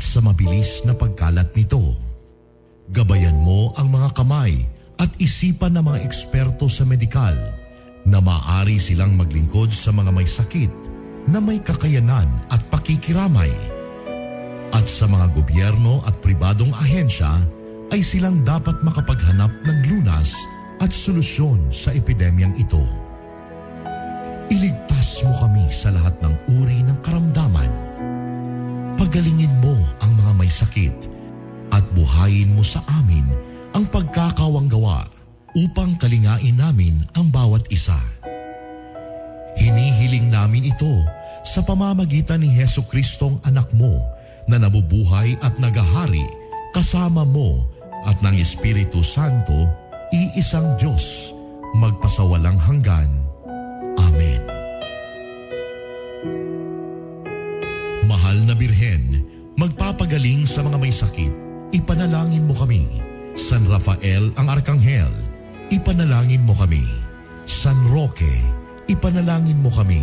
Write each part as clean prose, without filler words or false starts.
at sa mabilis na pagkalat nito. Gabayan mo ang mga kamay at isipan ng mga eksperto sa medikal na maaari silang maglingkod sa mga may sakit na may kakayanan at pakikiramay. At sa mga gobyerno at pribadong ahensya ay silang dapat makapaghanap ng lunas at solusyon sa epidemyang ito. Iligtas mo kami sa lahat ng uri ng karamdaman. Pagalingin mo ang mga may sakit at buhayin mo sa amin ang pagkakawanggawa upang kalingain namin ang bawat isa. Hinihiling namin ito sa pamamagitan ni Heso Kristong anak mo na nabubuhay at nagahari kasama mo at ng Espiritu Santo, iisang Diyos, magpasawalang hanggan. Amen. Mahal na Birhen, magpapagaling sa mga may sakit, ipanalangin mo kami. San Rafael ang Arkanghel, ipanalangin mo kami. San Roque, ipanalangin mo kami.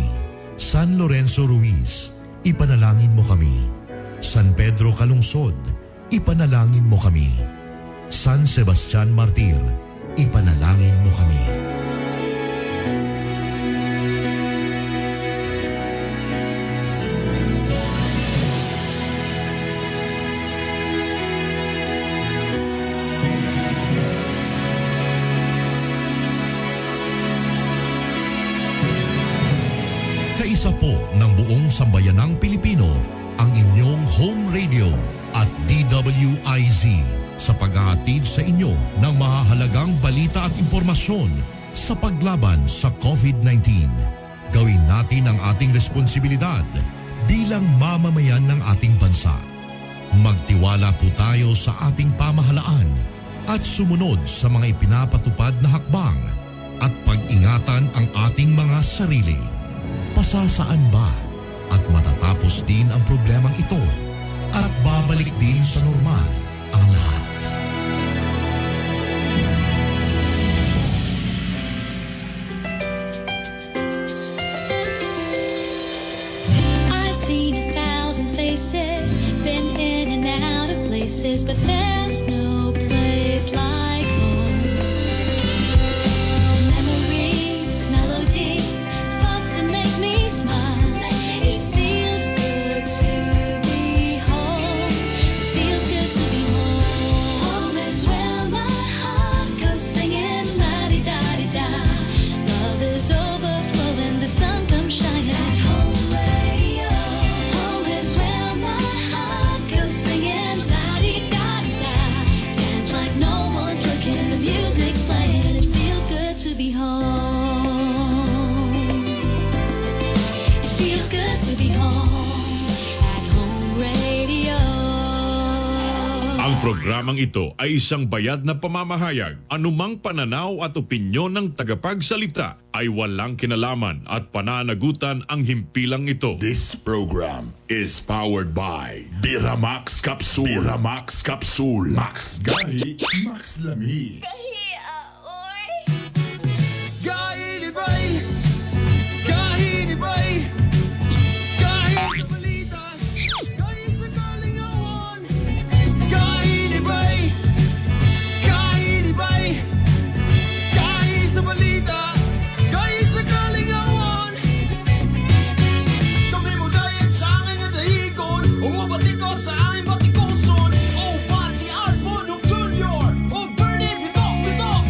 San Lorenzo Ruiz, ipanalangin mo kami. San Pedro Calungsod, ipanalangin mo kami. San Sebastian Martir, ipanalangin mo kami. Kaisa po ng buong sambayanang Pilipino ang inyong home radio at DWIZ sa paghahatid sa inyo ng mahahalagang balita at impormasyon sa paglaban sa COVID-19. Gawin natin ang ating responsibilidad bilang mamamayan ng ating bansa. Magtiwala po tayo sa ating pamahalaan at sumunod sa mga ipinapatupad na hakbang at pag-ingatan ang ating mga sarili. Pasasaan ba at matatapos din ang problemang ito at babalik din sa normal ang lahat. I've seen 1,000 faces, been in and out of places, but there's no place like home. Memories, melodies, thoughts that make me smile. It feels good to be home. It feels good to be home. Home is where my heart goes singing la-di-da-di-da. Love is overflowing, the sun comes shining. Home radio. Home is where my heart goes singing la-di-da-di-da. Dance like no one's looking, the music's playing. It feels good to be home. It feels good to be home at Home Radio. Ang programang ito ay isang bayad na pamamahayag. Anumang pananaw at opinyon ng tagapagsalita ay walang kinalaman at pananagutan ang himpilang ito. This program is powered by Biramax Capsule. Biramax Capsule. Max Gahi, Max Lami. Gahinibay, gahinibay, gahi sa balita, gahi sa kalingawan. Gahinibay, gahinibay, gahi sa balita, gahi sa kalingawan. Kami mo dayag sa angay nga dahigon, umubati ko sa aming batikuson. Oh, Pati Art Bonong Jr., oh, Bernie Bitok Bitok,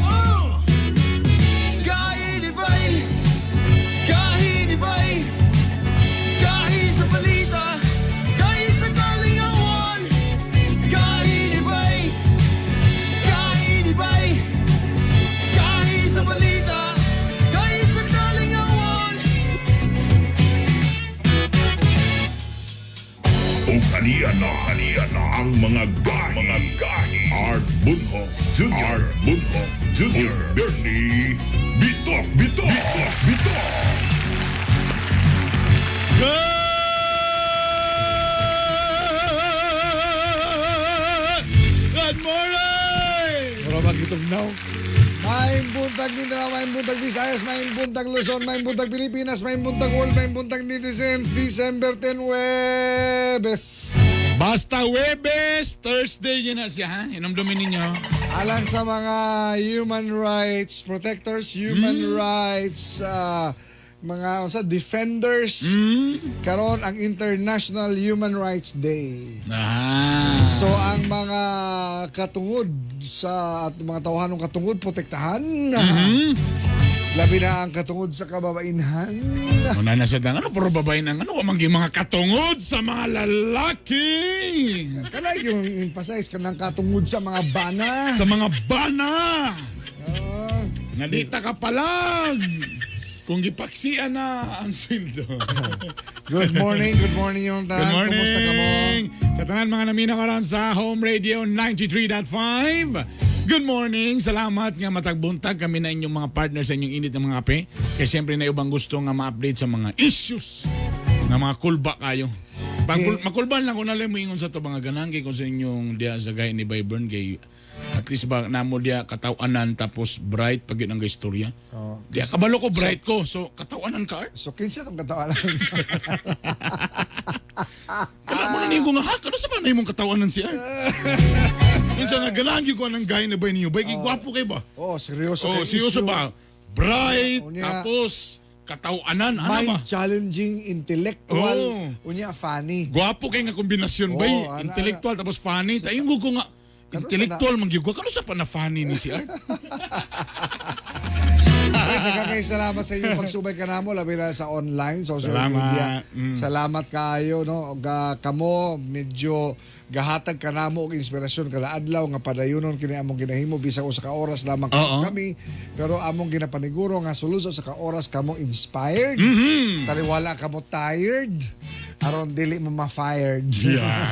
Gahinibay, gahinibay, gahi sa balita, gahi sa kalingawan. Gahinibay, gahinibay, gahi sa balita, gahi sa kalingawan. O kaniya na ang mga gahi. Art Bunho Jr. Art Bunho Jr. Bernie Bitok Bitok Bitok Bitok. Good morning! Mura magitugnaw. Maayong buntag Mindanao, maayong buntag Visayas, maayong buntag Luzon, maayong buntag Pilipinas, maayong buntag world, maayong buntag netizens, December 10, Huwebes. Basta Webes, Thursday yun na siya ha. Hinumdumin ninyo. Alang sa mga human rights protectors, human rights mga unsa defenders, karon ang International Human Rights Day. So ang mga katungod sa at mga tawhanong katungod protektahan. Labi na ang katungod sa kababainhan. Una na siya dang ano, puro babae ng ano, amang mga katungod sa mga lalaki. Kanay yung emphasize kanang katungod sa mga bana. Sa mga bana. Ah, Nga di ta kapalag. Kung gipaksian na ang sweldo. Good morning yung Good tanan. morning. Kumusta ka mo? Sa tanan mga namina karon sa Home Radio 93.5. Good morning. Salamat nga matagbuntag kami na inyong mga partner sa inyong init ng mga kape. Kaya siyempre na ubang gusto nga ma-update sa mga issues na mga kulba kayo. Pag makulban lang kung nalay mo ingon sa to mga ganang kay kung sa inyong diya sa gay ni Byburn kay at least ba namo diya katawanan tapos bright pag yun ang istorya. Oh. Diya kabalo ko bright ko so katawanan ka art. So kinsa tong katawanan? Kala mo na niyo nga ha, kano sa panay mong katawanan si Art? Minsan nga ganahan gyud ko ng gay na ba niyo? Bay kay gwapo kay ba? Oh, seryoso Oh, kay seryoso issue. ba? Bright, Unya. tapos katawanan, ano ba? Mind challenging, intellectual, Oh. unya funny. Gwapo kay nga kombinasyon Oh, bay, ana, intellectual tapos funny. Tayong ko nga Kano sa intellectual man gyud ko. Kano sa pa na funny ni si Art? Ay, nagkakay salamat sa inyong pagsubay kanamo labi na sa online social Salamat. media. Salamat kaayo no. Ga kamo medyo gahatag kanamo og inspirasyon kada adlaw nga padayunon kini among ginahimo bisag usa ka oras lamang kami pero among ginapaniguro nga sulod sa usa ka oras kamo inspired. Taliwala kamo tired aron dili mo ma-fired. Yeah.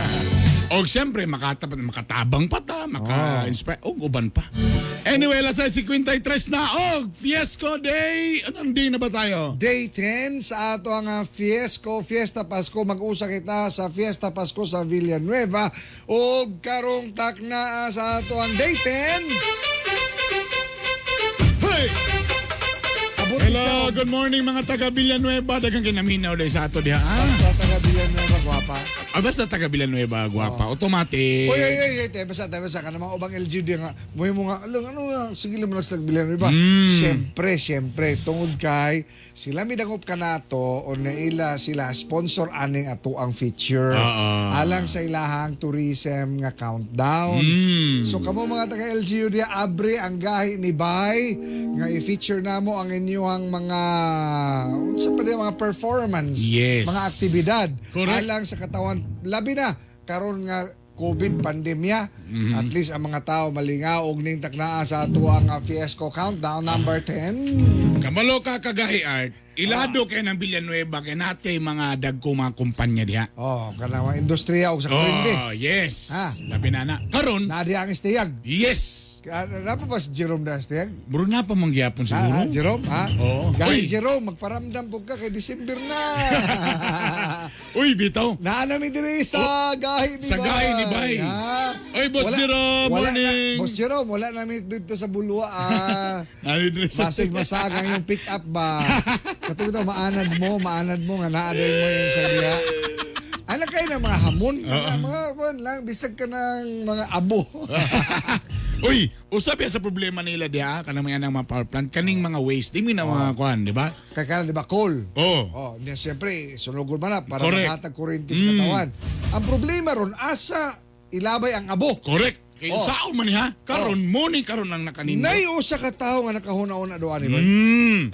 Og siyempre, makatabang pa ta, maka-inspire, og uban pa. Anyway, alas 6:53 na, og Fiesco Day! Anong day na ba tayo? Day 10 sa ato ang Fiesco, Fiesta Pasko. Mag-usa kita sa Fiesta Pasko sa Villanueva. O karong takna sa ato ang Day 10. Hey! Abot Hello, siya. good morning mga taga Villanueva. Daghang kinaminaw dahil sa ato diha. Ah, Basta taga Villanueva, gwapa. ah basta taga Villanueva, gwapa. Automatic. Oy, oy, oy, oy, te, basta, te, basta, ka naman ubang LGD nga. Muhi mo nga, alam, ano nga, sige lang mo nagslag Villanueva. Siyempre, siyempre, tungod kay, sila midangop ka nato o naila sila sponsor aning ato ang feature. Alang sa ilahang tourism nga countdown. So kamo mga taga LGU diya abre ang gahi ni Bay nga i-feature namo ang inyong mga unsa pa diya, mga performance, mga aktibidad Correct. alang sa katawan labi na karon nga COVID pandemya at least ang mga tao malingaw og ning taknaa sa ato ang Fiesco countdown number 10. Kamalo ka kagahi art. Ilado kay ng Villanueva kay nate mga dagko mga kumpanya diha. Oh, kanang mga industriya og sa kuryente. Oh, yes. Ah. Labi na na. Karon, Naa diha ang estiyag. yes. Napa ba si Jerome na estiyag? Bro na pa mong gihapon siguro. Ah, Jerome, ha? Oo. Gahi Uy. Jerome, magparamdam po ka kay December na. Uy, bitaw. Naa nami diri sa gahi ni Sa Bay. gahi ni Bay. Ha? Oy, Boss Jerome, wala morning. Na, Boss Jerome, wala nami dito sa Bulwa. Ah. Ano diri sa Masig masagang yung pick up ba. Katulad daw, maanad mo nga naaday mo yung sa diha. Ano kayo ng mga hamon? Mga kuwan lang, bisag ka ng mga abo. Uy, usap yan sa problema nila diha kanang mga nang mga power plant kaning mga waste di mi na mga kuan, di ba? Kaya kaya, di ba, coal? Oh. Oh, niya siyempre, sunugon man na para Correct. maghatag kuryente sa katawan. Ang problema ron, asa ilabay ang abo. Correct. Kay Oh. sao man ha? Karon mo ni karon ang nakanindot. Nay usa ka tawo nga nakahuna-una doon ni Boy.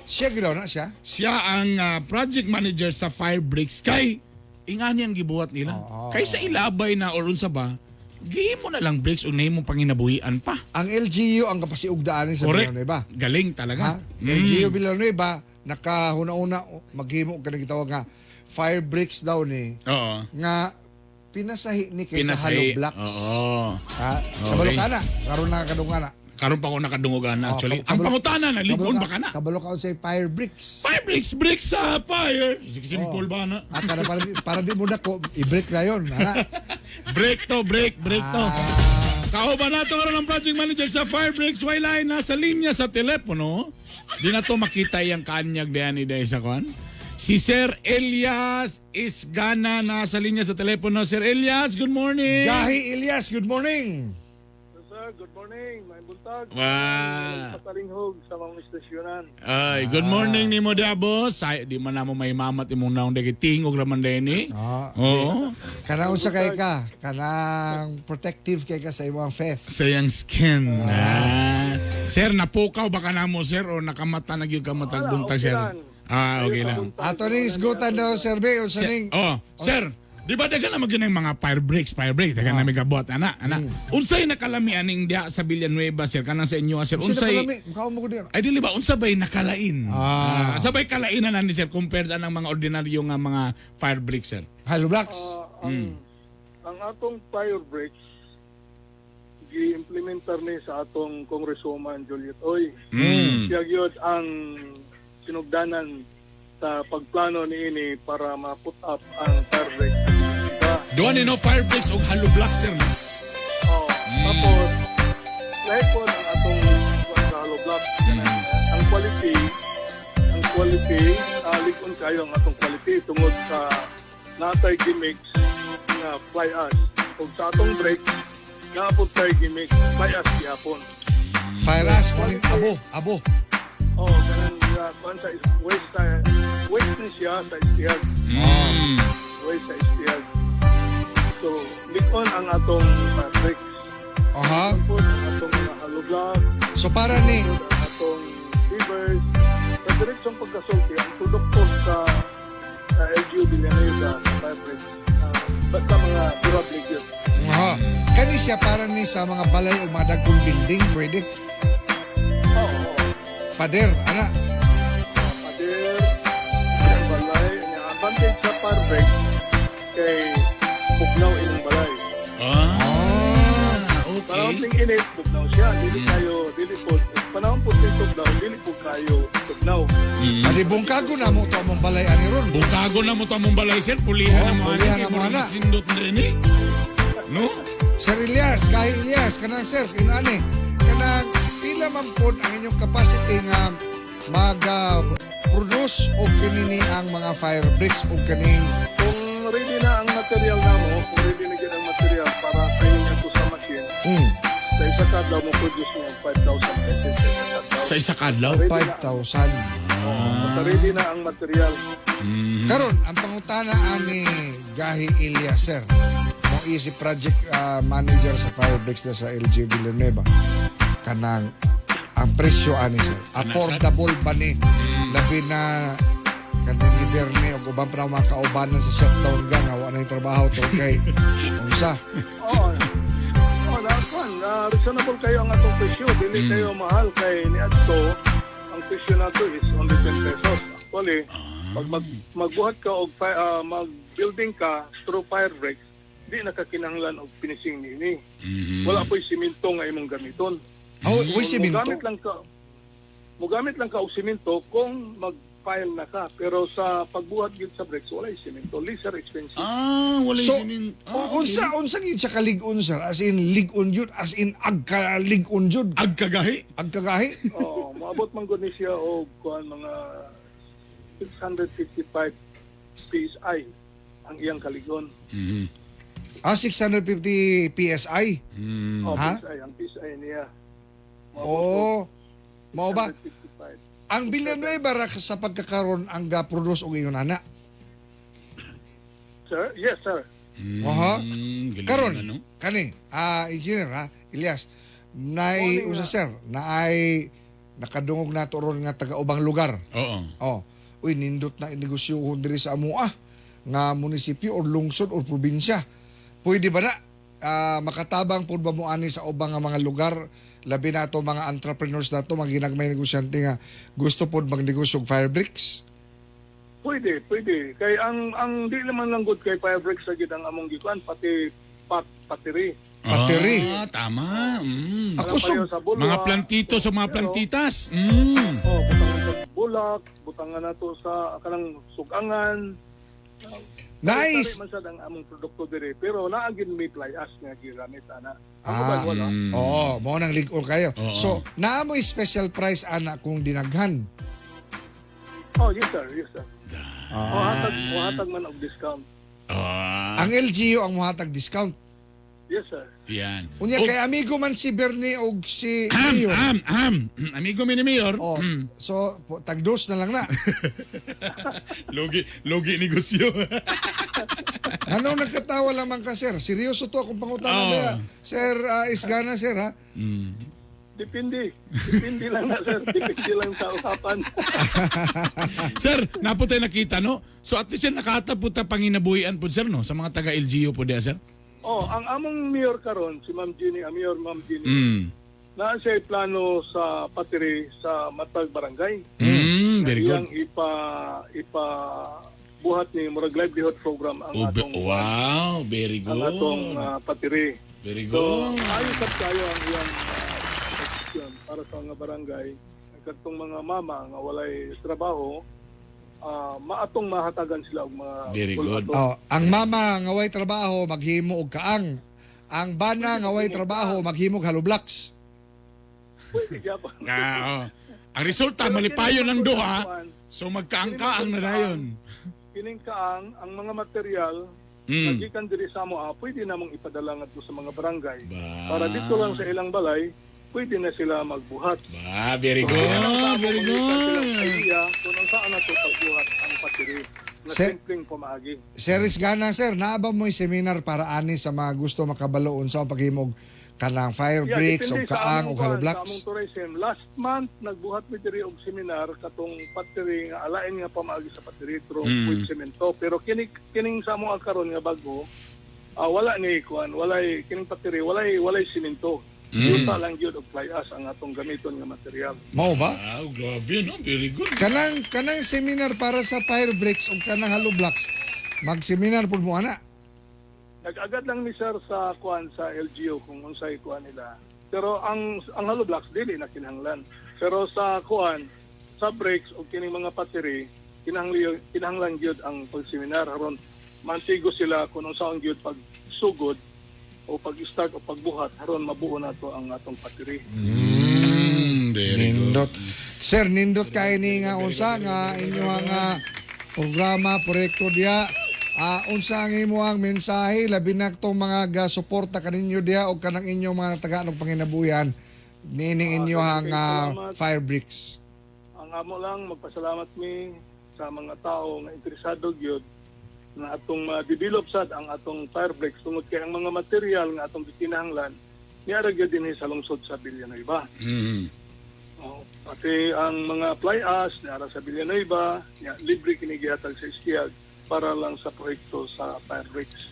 Siya gid na siya. Siya ang project manager sa Fire Bricks kay ingani ang gibuhat nila. Kay sa ilabay na or unsa ba, gihimo na lang bricks o nahimo panginabuhian pa. Ang LGU ang kapasiugdaan ni sa Correct. Villanueva. Galing Ha? talaga. LGU Villanueva nakahuna-una maghimo ka gitawag nga fire bricks daw ni Oo. nga pinasahi ni kay sa Pinasahi. hollow blocks. Oo. Ha? Kabalo ka na. Karon na kadungana. na. Karon pa ko nakadungogan na actually. Oh, Ang pangutana na ligon ba ka na? Kabalo ka sa fire bricks. Fire bricks, bricks sa fire. Simple ba na? At para di mo nako i-break na yon. Ha? Break to, break, break to. Ah. Kauban nato karon ang project manager sa Firebricks Wayline nasa linya sa telepono. Di na to makita iyang kanyag diyan ni Day sa kwan. Si Sir Elias Isgana nasa linya sa telepono. Sir Elias, good morning. Gahi Elias, good morning. Sir, good morning. May buntag. Wow. Patalinghog sa mga istasyonan. Ay, good morning nimo Dabo. Say di man namo may mamat imong naong dagi tingog ra man dini. Ah. Oo. Kanang unsa kay ka? Kanang protective kay ka sa imong face. Sayang skin. Ah. Sir, napukaw ba ka namo sir o nakamata na gyud ka matag buntag okay sir? lang. Ah, okay lang. Ato ning isgutan daw Sir B, unsa Sir, ning oh, sir, di ba dagan naman yun ang mga fire breaks, fire break, dagan namin kabuhat, ana, ana. Unsay nakalami aning diha sa Villanueva, sir, kanang sa inyo, ah, sir, Unsay unsay nakalami? Mukhaon mo ko din. Ay dili ba unsa bay nakalain? Ah. Ah, sabay kalainan ani sir compared anang mga ordinaryo nga mga fire breaks, sir. Hollow blocks. Ah, ang atong fire breaks, gi-implementar ni sa atong Congresswoman Juliet Oy. Siya gyud ang sinugdanan sa pagplano niini para ma-put up ang fire breaks. Diba? Doon ni no fire breaks og hollow blocks, sir, no? Oh, tapos, lahi po ang atong sa hollow block. Ang quality, lig-on kayo ang atong quality tungod sa natay gimmicks nga fly ash. Ug sa atong break, naapot tay gimmick fly ash gihapon. Fire ash, morning abo, abo. Oh, ganun nga kuan sa waste ni siya sa istihag. Waste sa istihag. So, lig-on ang atong breaks. Aha. Lig-on ang atong mga hollow block. So para ni ang atong rivers. Sa diretsong pagkasulti, ang produkto sa LGU Villanueva sa fire bricks, basta mga durable yun. Aha. Kani siya para ni sa mga balay o mga dagkong building pwede. Oo, oo. Pader, ana. Pader, ang balay, ang advantage sa fire bricks kay bugnaw inyong balay. Ah, Panahon okay. ting init, bugnaw siya. Dili kayo, dili po. Panahon po ting tugnaw, dili po kayo tugnaw. Adi bungkago na mo to among balay ani ron. Bukago na mo to among balay, sir. Pulihan Oh, na mo ani pulihan kay na mo, murag ana. mas nindot na ini. No? Sir Elias, kay Elias, kanang sir, inani, kanang pila man pod ang inyong capacity nga mag produce og kinini ang mga fire bricks o kaning Kung ready na ang material namo, kung ready na gid ang material para sa inyo to sa machine, sa isa ka adlaw mo produce mo 5,000 pesos sa isa ka adlaw. Sa isa kadlaw. Ready na, 5,000. basta ready na ang material. Karon ang pangutana ani Gahi Elias sir. Mo easy project manager sa fire bricks na sa LG Villanueva. Kanang ang presyo ani sir. Affordable ba ni labi na kanang ni Bernie o ubang pa na mga kaubanan sa shutdown ga nga wa na yung trabaho to kay unsa. Oo. Oh, na kuan, na reasonable kayo ang atong presyo, dili kayo mahal kay niadto. Ang presyo nato is only 10 pesos. Actually, pag magbuhat ka og mag-building ka through fire breaks, di nakakinahanglan og finishing niini. Wala po'y simento nga imong gamiton. Oh, uy siminto. Mugamit lang ka og simento kung mag-file na ka. Pero sa pagbuhat gyud sa bricks, wala yung simento. Lesser expensive. Ah, wala So, sinin. Ah, okay. unsa gyud siya kalig-on sir? As in lig-on yun, as in agka lig-on yun. Agkagahi. Agkagahi. Oo, moabot man gud ni siya og kuan mga 655 PSI ang iyang kaligon. Ah, 650 PSI. Oh, Ha? PSI, ang PSI niya. Oo. Mao ba? 655. Ang Villanueva ra sa pagkakaroon ang ga-produce og ingon ana. Sir? Yes, sir. Aha. Galing Karon, ano? kani, engineer ha, Elias, naay unsa sir, naay nakadungog nato ron nga taga ubang lugar. Oo. Oh. Uy, nindot na inegosyohon diri sa amo nga munisipyo or lungsod or probinsya. Pwede ba na makatabang pud ba mo ani sa ubang nga mga lugar, labi na ato mga entrepreneurs nato, mga ginagmay negosyante nga gusto pod magnegosyo og fire bricks? Pwede, pwede. Kay ang di naman lang good kay fire bricks sa gid ang among gikuan pati patiri. Patiri. Ah, tama. Ako Pareho sa bulwa. Mga plantito sa mga Pero, plantitas. Oh, butangan sa bulak, butangan nato sa kanang sugangan. Nice. Sari man sad ang among produkto diri, pero naagin may fly ash nga gigamit ana. Ang Ah. uban wala. Oo, mao nang lig-on kayo. Oo. So, naa mo'y special price ana kung dinaghan. Oh, yes sir, yes sir. Mohatag man og discount. Ah, Ang LGU ang muhatag discount. Yes, sir. yan. Unya Oh, kay amigo man si Bernie og si Aham, Mayor. aham, aham. Amigo mi ni Mayor. Oh, so tagdos na lang na. Logi, logi negosyo. Anong nagkatawa lamang ka, sir? Seryoso to akong pangutana Oo. ba? Sir Isgana, sir, ha? Depende. Depende lang na, sir. Depende lang sa usapan. Sir, napo tayo nakita, no? So at least sir, nakatapot ta panginabuhian po, sir, no? Sa mga taga LGU po diya, sir. Oh, ang among mayor karon si Ma'am Jenny, ang mayor Ma'am Jenny, naa siya plano sa patiri sa matag barangay. Very good. Iyang ipa ipa buhat ni murag livelihood program ang Oh, atong wow, very ang atong good. patiri. Very So, good. ayo sad kayo ang iyang desisyon para sa mga barangay kadtong mga mama nga walay trabaho, maatong mahatagan sila og mga Very good. pulbato. Oh, ang mama nga way trabaho maghimo og kaang. Ang bana nga way trabaho maghimo og hollow blocks. Pwede gyapon. Ah, oh. Ang resulta, malipayon ng duha. So magkaangkaang na dayon. Kining kaang ang mga material gikan diri sa amo, pwede namong ipadala ngadto sa mga barangay Ba. para dito lang sa ilang balay pwede na sila magbuhat. Ba, very good. Very Sila good. idea kung saan na to pagbuhat ang patiri na simpleng pamaagi. Sir Isgana, sir, naa ba mo'y seminar para ani sa mga gusto makabalo unsa ang paghimog kanang fire bricks o depende sa kaang among o hollow kuan, sa blocks? among tourism. Last month nagbuhat mi diri og seminar katong patiri nga alain nga pamaagi sa patiri through with semento. Pero kini kining sa among karon nga bago, wala ni kuan, walay kining patiri, walay walay semento. Yuta lang gyud og fly ash ang atong gamiton nga material. Mao ba? Wow, grabe, no? Very good. Kanang seminar para sa fire bricks o kanang hollow blocks. Mag-seminar pud mo ana. Nag-agad lang ni sir sa kuan sa LGU kung unsay kuan nila. Pero ang hollow blocks dili na kinahanglan. Pero sa kuan sa bricks o kining mga patiri kinahanglan gyud ang pagseminar aron mantigo sila kung unsaon gyud pagsugod o pag-start o pagbuhat aron mabuo nato ang atong patiri. Very good. Nindot. Sir, nindot kay ni nga unsa nga inyo nga programa, proyekto diya. Unsa ang imo ang mensahe labi na tong mga gasuporta kaninyo diya o kanang inyong mga natagaan og panginabuhian niining inyo ang Salamat. fire bricks. Ang amo lang magpasalamat mi sa mga tao nga interesado gyud na atong ma-develop sad ang atong fire breaks tungod kay ang mga material nga atong gikinahanglan niara gyud dinhi sa lungsod sa Villanueva. Oh, pati ang mga fly ash niara sa Villanueva, nya libre kini gihatag sa STIAG para lang sa proyekto sa fire breaks.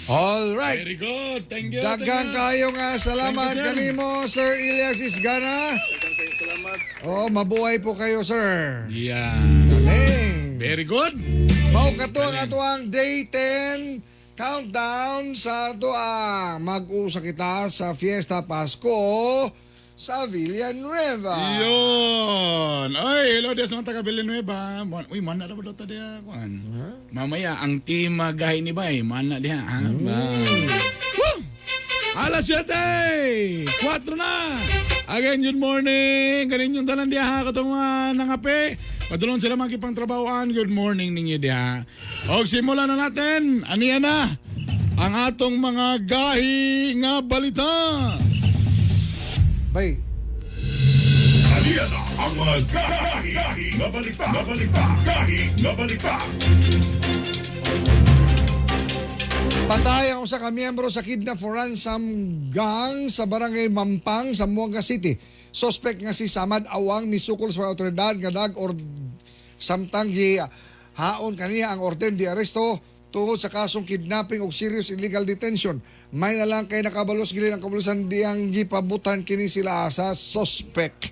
All right. Very good. Thank you. Daghang thank you. kayo nga salamat Thank you, sir. kanimo Sir Elias Isgana. Daghang kayo salamat. Oh, mabuhay po kayo, sir. Yeah. Galing. Very good. Mao kato ang ato ang day 10 countdown sa ato ang mag-usa kita sa Fiesta Pasko sa Villanueva. Yun. Ay, hello diya sa mga taga Villanueva. Uy, mana na ba daw ta diya? Kuan. Mamaya, ang team gahi ni Bay, mana diha. Ha? Woo! Alas 7! 4 na! Again, good morning! Ganin yung tanan diha, ha? Katong mga nangape. Padulong sila mga kipang trabahoan. Good morning ninyo diha. Og simulan na natin. Aniya na? Ang atong mga gahi nga balita. Bay, Aniya na ang mga gahi, gahi, nga balita, nga balita, gahi, nga balita. Patay ang usa ka miyembro sa kidnap for ransom gang sa barangay Mampang, Zamboanga City. Suspect nga si Samad Awang misukol sa mga otoridad nga dag or samtang gi haon kaniya ang orden de aresto tungod sa kasong kidnapping ug serious illegal detention. May na lang kay nakabalos gilid ang kabulusan diyang gipabutan kini sila sa suspect.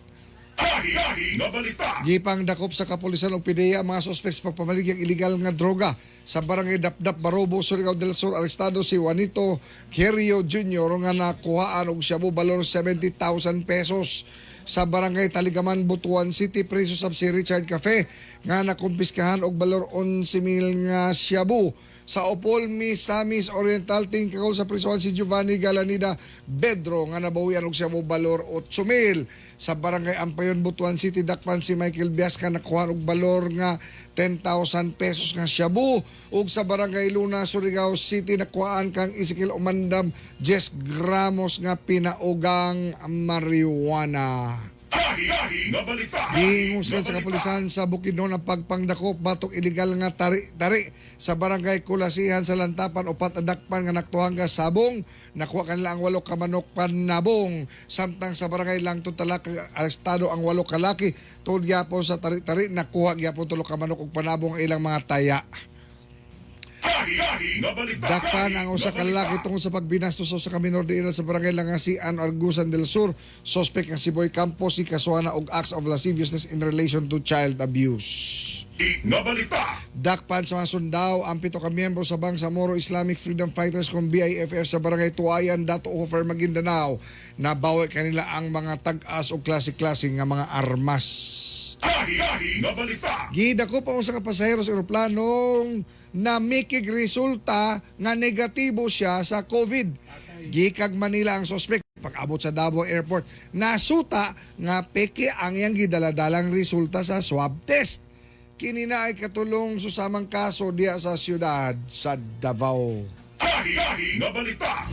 Gahi, gahi, nga balita. Gipang dakop sa kapulisan og PDEA ang mga suspect sa pagpamaligyang illegal nga droga sa barangay Dapdap, Barobo, Surigao del Sur. Arestado si Juanito Querio Jr. nga nakuhaan og shabu balor 70,000 pesos sa barangay Taligaman, Butuan City. Preso sab si Richard Cafe nga nakumpiskahan og balor 11,000 nga shabu. Sa Opol, Misamis Oriental, tingkagol sa prisuhan si Giovanni Galanida Bedro nga nabawian og siya mo balor 8,000. Sa Barangay Ampayon, Butuan City, dakpan si Michael Biasca nakuha og balor nga 10,000 pesos nga shabu. Ug sa Barangay Luna, Surigao City, nakuhaan kang Ezekiel Umandam 10 gramos nga pinaugang marijuana. Gahi nga balita. Gihingusgan sa kapulisan sa Bukidnon ang pagpangdakop batok illegal nga tari-tari sa Barangay Kulasihan sa Lantapan, upat adakpan nga naktuhan nga sabong nakuha kanila ang walo ka manok panabong, samtang sa Barangay Langton Talak arestado ang walo ka laki tungod gyapon sa tari-tari, nakuha gyapon tulo ka manok ug panabong ang ilang mga taya. Gahi nga balita. Dakpan ang usa ka lalaki tungod sa pagbinastos sa usa ka minor de edad sa Barangay Langasian, Argusan del Sur. Suspect nga si Boy Campos ikasuhan og acts of lasciviousness in relation to child abuse. Nga balita. Dakpan sa mga sundao ang pito ka miyembro sa Bangsamoro Islamic Freedom Fighters kung BIFF sa Barangay Tuayan, Dato Hofer, Maguindanao. Nabawi kanila ang mga tag-as o klase-klase nga mga armas. Gahi nga balita. Gidako pa usa ka pasahero sa eroplanong namikig resulta nga negatibo siya sa COVID. Gikag Manila ang suspect pag-abot sa Davao Airport. Nasuta nga peke ang iyang gidaladalang resulta sa swab test. Kini na ay katulong susamang kaso diya sa siyudad sa Davao. Gahi nga balita.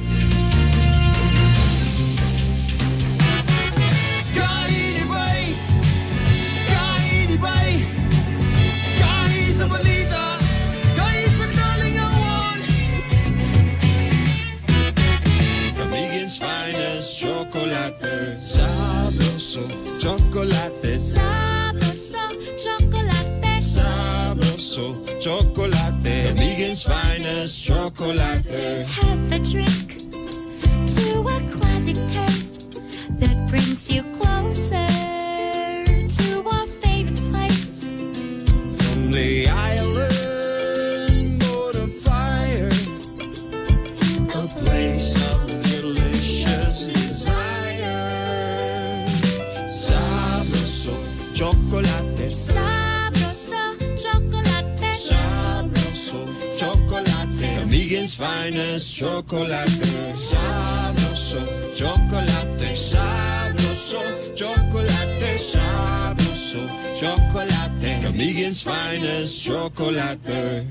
Kainibay! Kainibay! Kahi sa balita, kahi sa kalingawan. Camiguin's finest chocolate. Sabroso chocolate. Sabroso, chocolate. Sabroso chocolate. Camiguin's finest chocolate. Have a drink to a classic taste that brings you closer to our favorite place. From the island border fire, a place of delicious desire. Sabroso chocolate. Sabroso, chocolate. Sabroso chocolate. Camiguin's finest chocolate. Sabroso chocolate. Sabroso chocolate. Sabroso chocolate. Camiguin's finest chocolate.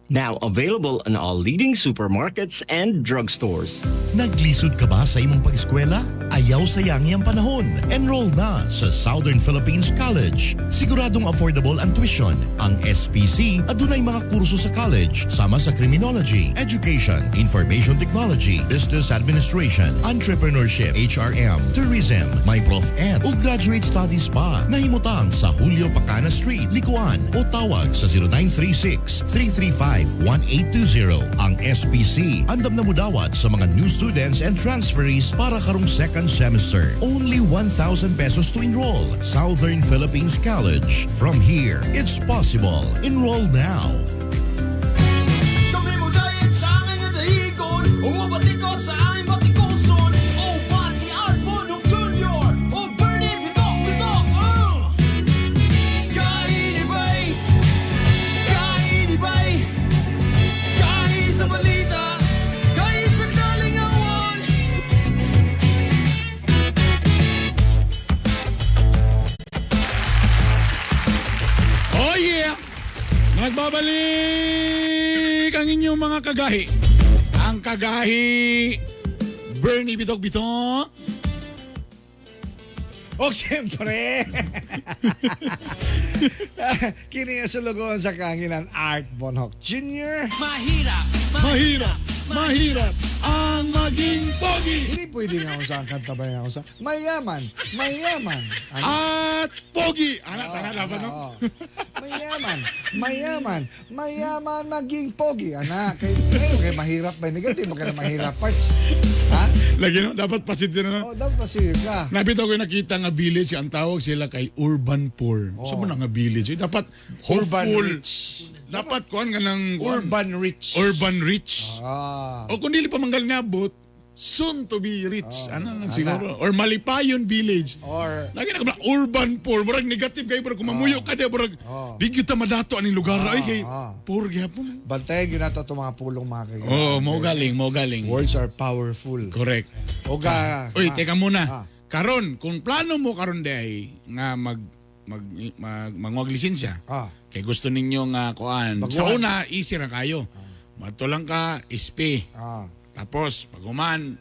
Now available in all leading supermarkets and drugstores. Naglisod ka ba sa imong pag-eskwela? Ayaw sayangi ang panahon. Enroll na sa Southern Philippines College. Siguradong affordable ang tuition. Ang SPC adunay mga kurso sa college sama sa criminology, education, information technology, business administration, entrepreneurship, HRM, tourism, may prof ed ug graduate studies pa. Nahimutang sa Julio Pacana Street, Licoan, o tawag sa 0936 335 1820. Ang SPC andam na mudawat sa mga new students and transferees para karong second semester. Only 1,000 pesos to enroll. Southern Philippines College. From here, it's possible. Enroll now. Kami mo dayat sa aming dahigon. Umabati ko sa aming batikuson. O Bati Art Bonok Jr. O Bernie Bitok Bitok. Kainibay! Kainibay! Kahi sa balita, kahi sa kalingawan. Oh yeah! Nagbabalik ang inyong mga kagahi. Ang kagahi, Bernie Bitok Bitok. O siyempre, kini ang sulugoon sa kahanginan, Art Bonhoc Jr. Mahirap! Mahirap, mahirap ang maging pogi. Hindi pwede nga ako sa ang kanta ba ako sa mayaman, mayaman. Ano? At pogi. Ana, tana, dapat no? Oo. Mayaman, mayaman, mayaman maging pogi. Ana, kay, kayo kay mahirap ba? Negative ba ka na mahirap parts? Ha? Lagi no, dapat positive na. Oh, dapat positive ka. Nabitaw ko yung nakita nga village, ang tawag sila kay urban poor. Oh. Sa mo na nga village? Eh, dapat Urban hopeful. rich. Dapat kuan nga ng Urban rich. Urban rich. Ah. O kung dili pa manggal nabot, Soon to be rich. Ano lang siguro. Or Malipayon Village. Or Lagi na ka ba, urban poor. Murag negative kayo. Murag kumamuyo ka diya. Murag, di kita madato aning lugar. Ay, kay, poor gyapon. Bantayan yun nato itong mga pulong, mga kaibigan. Oh, mo galing, mo galing. Words are powerful. Correct. Oga. Uy, teka muna. Ah. Karon, kung plano mo karon day nga mag mag mag manguwag lisensya. Kay gusto ninyo nga kuan. Baguhan. Sa una, easy ra kayo. Mato lang ka SP. Tapos pag human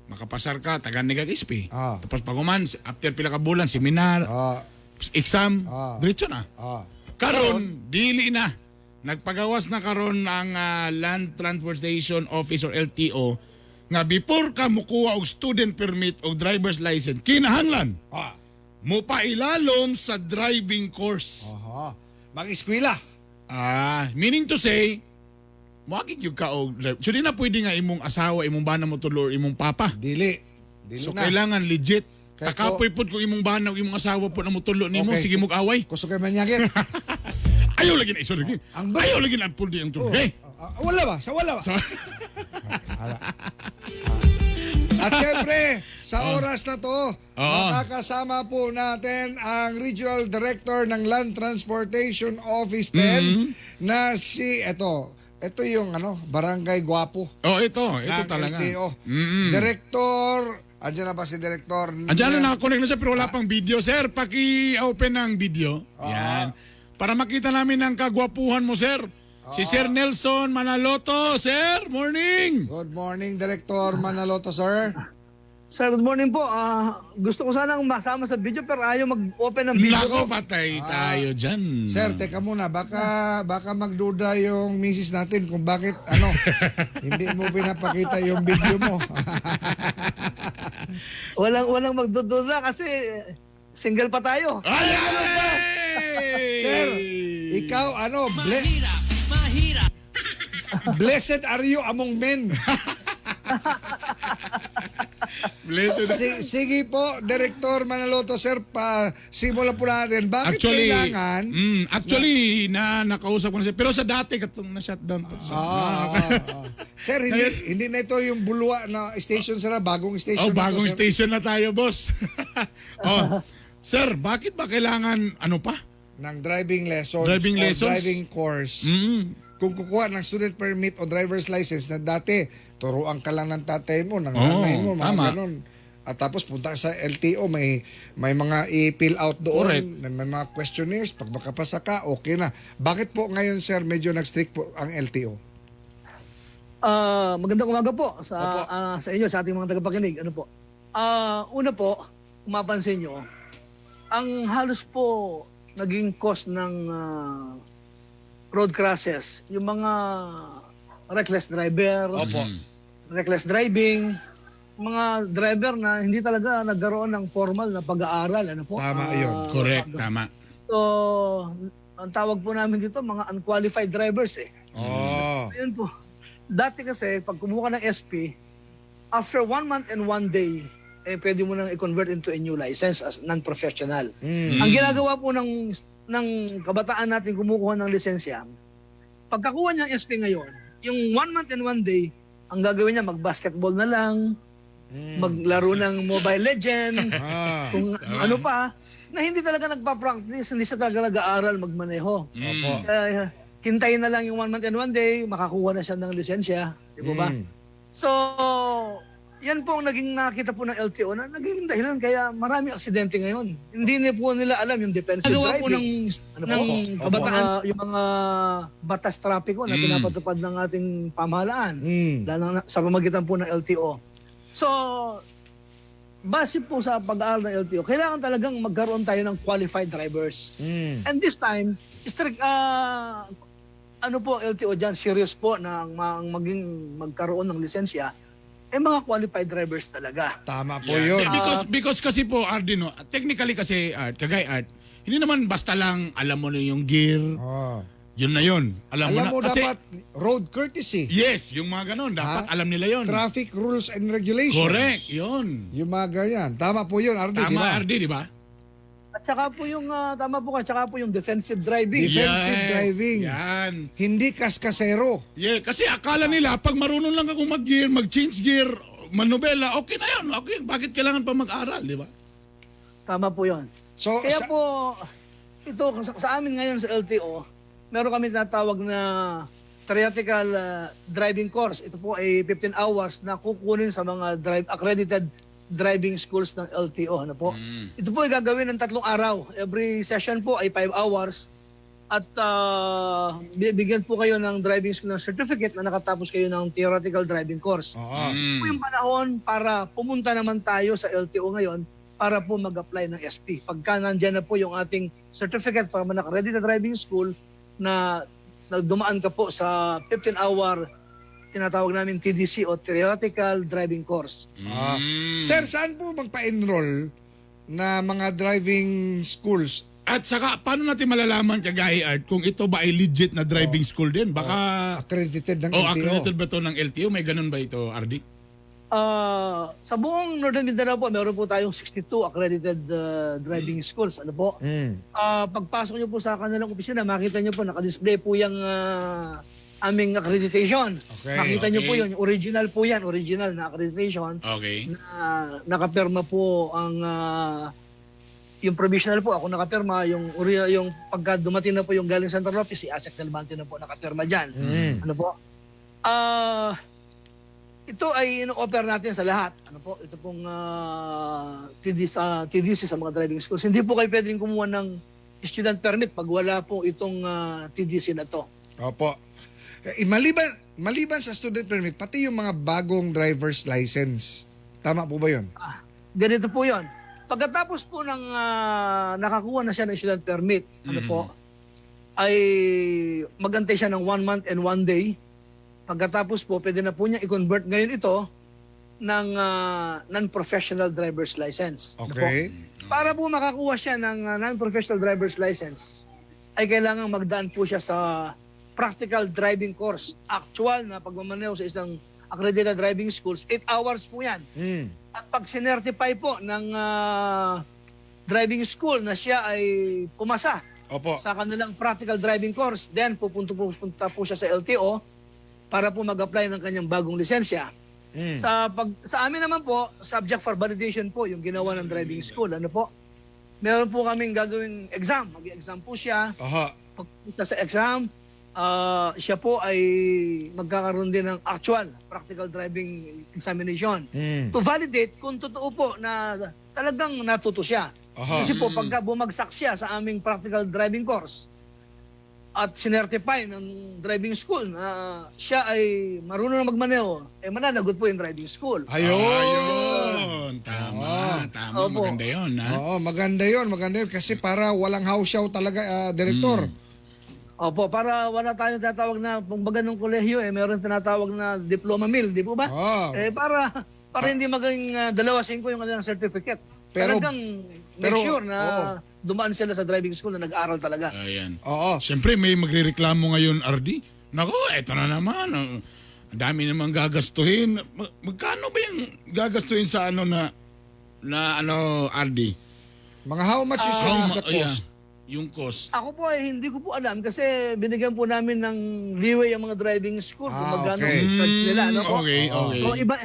makapasar ka, tagan ni kag SP. Tapos pag human after pila ka bulan seminar, exam, diretso na. Karon dili na. Nagpagawas na karon ang Land Transportation Office or LTO nga before ka mukuha og student permit o driver's license, kinahanglan mo pailalom sa driving course. Aha. Mag-eskwela. Meaning to say, moagi gyud ka og drive. So di na pwede nga imong asawa, imong bana mo tulo or imong papa. Dili. Dili So na. kailangan legit. Kaya Kakapoy pod kung imong bana o imong asawa po na motulo nimo, Okay. sige mog away. Kusog kay manyagit. Ayaw lagi na iso lagi. Ayaw lagi na pud ang tulo. Hey. Wala ba? Sa wala ba? At syempre, sa oras na to, makakasama po natin ang Regional Director ng Land Transportation Office 10 na si, ito yung ano, Barangay Guapo. Oh, ito ng talaga. LTO. Director, andyan na ba si Director? Andiyan na, nakakonect na siya pero wala pang video. Sir, paki-open ang video. Yan. Para makita namin ang kagwapuhan mo, sir. Si Sir Nelson Manaloto. Sir, morning! Good morning, Director Manaloto, sir. Sir, good morning po. Gusto ko sanang masama sa video pero ayaw mag-open ng video. Nako, patay tayo dyan. Sir, teka muna, baka magduda yung misis natin kung bakit ano, hindi mo pinapakita yung video mo. Walang magdududa kasi single pa tayo. Ay! Sir, ikaw ano, blessed are you among men. Blessed. Sige po, Director Manaloto, sir, pa simula po natin. Bakit Actually, kailangan? Actually, na nakausap ko na siya. Pero sa dati, katong na-shutdown pa. Sir, hindi na ito yung Bulua na station, sir, bagong station. Oh, na to, bagong sir. station na tayo, boss. Oh, sir, bakit ba kailangan ano pa? Ng driving lessons. Driving o lessons? Driving course. Kung kukuha ng student permit o driver's license na dati, turuan ka lang ng tatay mo, ng Oo, nanay mo, mga tama. ganun. At tapos punta ka sa LTO, may mga i-fill out doon, Correct. may mga questionnaires. Pag makapasa ka, okay na. Bakit po ngayon, sir, medyo nag-strict po ang LTO? Magandang umaga po sa inyo, sa ating mga tagapakinig. Ano po? Una po, kung mapansin nyo, ang halos po naging cause ng road crashes, yung mga reckless driver, Opo. Reckless driving, mga driver na hindi talaga nagkaroon ng formal na pag-aaral. Ano po? Tama yun. Correct, tama. So, ang tawag po namin dito, mga unqualified drivers eh. Oh. Ayun po. Dati kasi, pag kumuha ka ng SP, after 1 month and 1 day, eh, pwede mo nang i-convert into a new license as non-professional. Ang ginagawa po ng kabataan natin kumukuha ng lisensya, pagkakuha niya ng SP ngayon, yung 1 month and 1 day, ang gagawin niya, mag-basketball na lang, maglaro ng Mobile Legend, kung ano pa, na hindi talaga nagpa-practice, hindi siya talaga nag-aaral magmaneho. Opo. Kaya, hintayin na lang yung 1 month and 1 day, makakuha na siya ng lisensya. Di ba ba? So, yan po ang naging nakita po ng LTO na naging dahilan kaya marami aksidente ngayon. Hindi na po nila alam yung defensive Nagawa po driving. ng Ano po? ng kabataan. Yung mga batas trapiko na pinapatupad ng ating pamahalaan. Lalo na sa pamagitan po ng LTO. So, base po sa pag-aaral ng LTO, kailangan talagang magkaroon tayo ng qualified drivers. And this time, strict, ano po ang LTO dyan, serious po na ang maging magkaroon ng lisensya, eh mga qualified drivers talaga. Tama po Yeah. yun. Because kasi po, Ardi, no, technically kasi, Art, kagay Art, hindi naman basta lang alam mo na yung gear, yun na yun. Alam, Alam mo na. mo Kasi, dapat road courtesy. Yes, yung mga ganun, dapat Ha? alam nila yun. Traffic rules and regulations. Correct, yun. Yung mga ganyan. Tama po yun, Ardi, di Tama, ba? Ardi, di ba? At saka po yung, tama po ka, tsaka po yung defensive driving. Defensive Yes, driving. Yan. Hindi kaskasero. Yeah, kasi akala nila pag marunong lang ako mag-gear, mag-change gear, manobela, okay na yun. Okay, bakit kailangan pa mag-aral, di ba? Tama po 'yon. So, Kaya po ito sa amin ngayon sa LTO, meron kami tinatawag na theoretical driving course. Ito po ay 15 hours na kukunin sa mga drive accredited driving schools ng LTO. Ano po? Ito po ay gagawin ng 3 araw. Every session po ay 5 hours. At bibigyan po kayo ng driving school ng certificate na nakatapos kayo ng theoretical driving course. Ito po yung panahon para pumunta naman tayo sa LTO ngayon para po mag-apply ng SP. Pagka nandyan na po yung ating certificate from an accredited driving school na, na dumaan ka po sa 15-hour tinatawag namin TDC o Theoretical Driving Course. Ah. Sir, saan po magpa-enroll na mga driving schools? At saka, paano natin malalaman, Kagahi Art, kung ito ba ay legit na driving school din? Baka Accredited ng oh, LTO. accredited ba to ng LTO? May ganun ba ito, RD? Ah, sa buong Northern Mindanao po, meron po tayong 62 accredited driving schools. Ano po? Ah, pagpasok niyo po sa kanilang opisina, makita niyo po naka-display po yung aming accreditation. Makita niyo po 'yun, original po 'yan, original na accreditation na nakapirma po ang yung provisional po, ako nakapirma, yung pagka dumating na po yung galing Central Office, si Asec Delmante na po nakapirma diyan. Ano po? Ah, ito ay ino-offer natin sa lahat. Ano po? Ito pong TDC sa mga driving schools. Hindi po kayo pwedeng kumuha ng student permit pag wala po itong TDC na to. Opo. Eh, maliban, maliban sa student permit, pati yung mga bagong driver's license. Tama po ba yun? Ganito po 'yon. Pagkatapos po ng nakakuha na siya ng student permit, ano po, ay magantay siya ng one month and one day. Pagkatapos po, pwede na po niya i-convert ngayon ito ng non-professional driver's license. Ano po? Para po makakuha siya ng non-professional driver's license, ay kailangan magdaan po siya sa practical driving course. Actual na pagmamaneho sa isang accredited driving schools, 8 hours po yan. At pag sinertify po ng driving school na siya ay pumasa sa kanilang practical driving course, then pupunta po siya sa LTO para po mag-apply ng kanyang bagong lisensya. Sa amin naman po, subject for validation po yung ginawa ng driving school. Ano po? Meron po kaming gagawing exam. Mag-exam po siya. Pag sa exam, siya po ay magkakaroon din ng actual practical driving examination to validate kung totoo po na talagang natuto siya. Kasi po pagka bumagsak siya sa aming practical driving course at sinertify ng driving school na siya ay marunong na magmaneho, eh mananagot po yung driving school. Ayun! Ayun! Tama, tama. Opo. Maganda yun, ha? Oo, maganda yun, maganda yun. Kasi para walang hawsyaw talaga, Director. Opo, para wala tayong tinatawag na, kumbaga nung kolehiyo, eh, meron tinatawag na diploma mill, di po ba? Oo. Eh, para hindi maging 2-5 yung kanilang certificate. Talagang make sure na dumaan sila sa driving school na nag-aral talaga. Ayan. Oo. Siyempre, may magrereklamo ngayon, RD. Nako, eto na naman. Oh. Ang dami namang gagastuhin. Magkano ba yung gagastuhin sa ano na na ano, RD? Mga how much usually How is the oh, yeah. cost? Yung cost. Ako po ay hindi ko po alam kasi binigyan po namin ng leeway ang mga driving school kung magkano ang charge nila. Ano po? Okay. So iba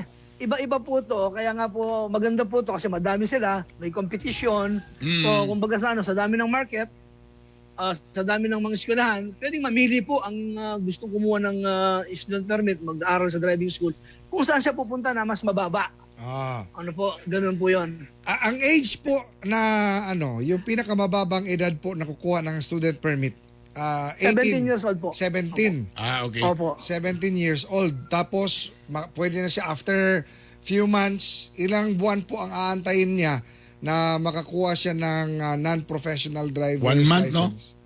iba po to, kaya nga po maganda po to kasi madami sila, may competition. So kumbaga sa ano, sa dami ng market, sa dami ng mga eskwelahan, pwedeng mamili po ang gustong kumuha ng student permit, mag-aral sa driving school, kung saan siya pupunta na mas mababa. Ano po, ganun po 'yon. Ah, ang age po na ano, yung pinakamababang edad po na kukuha ng student permit, 17 18. years old po. 17. Ah, okay. Opo. 17 years old. Tapos, pwede na siya after few months, ilang buwan po ang aantayin niya na makakuha siya ng non-professional driver's One month, no? license.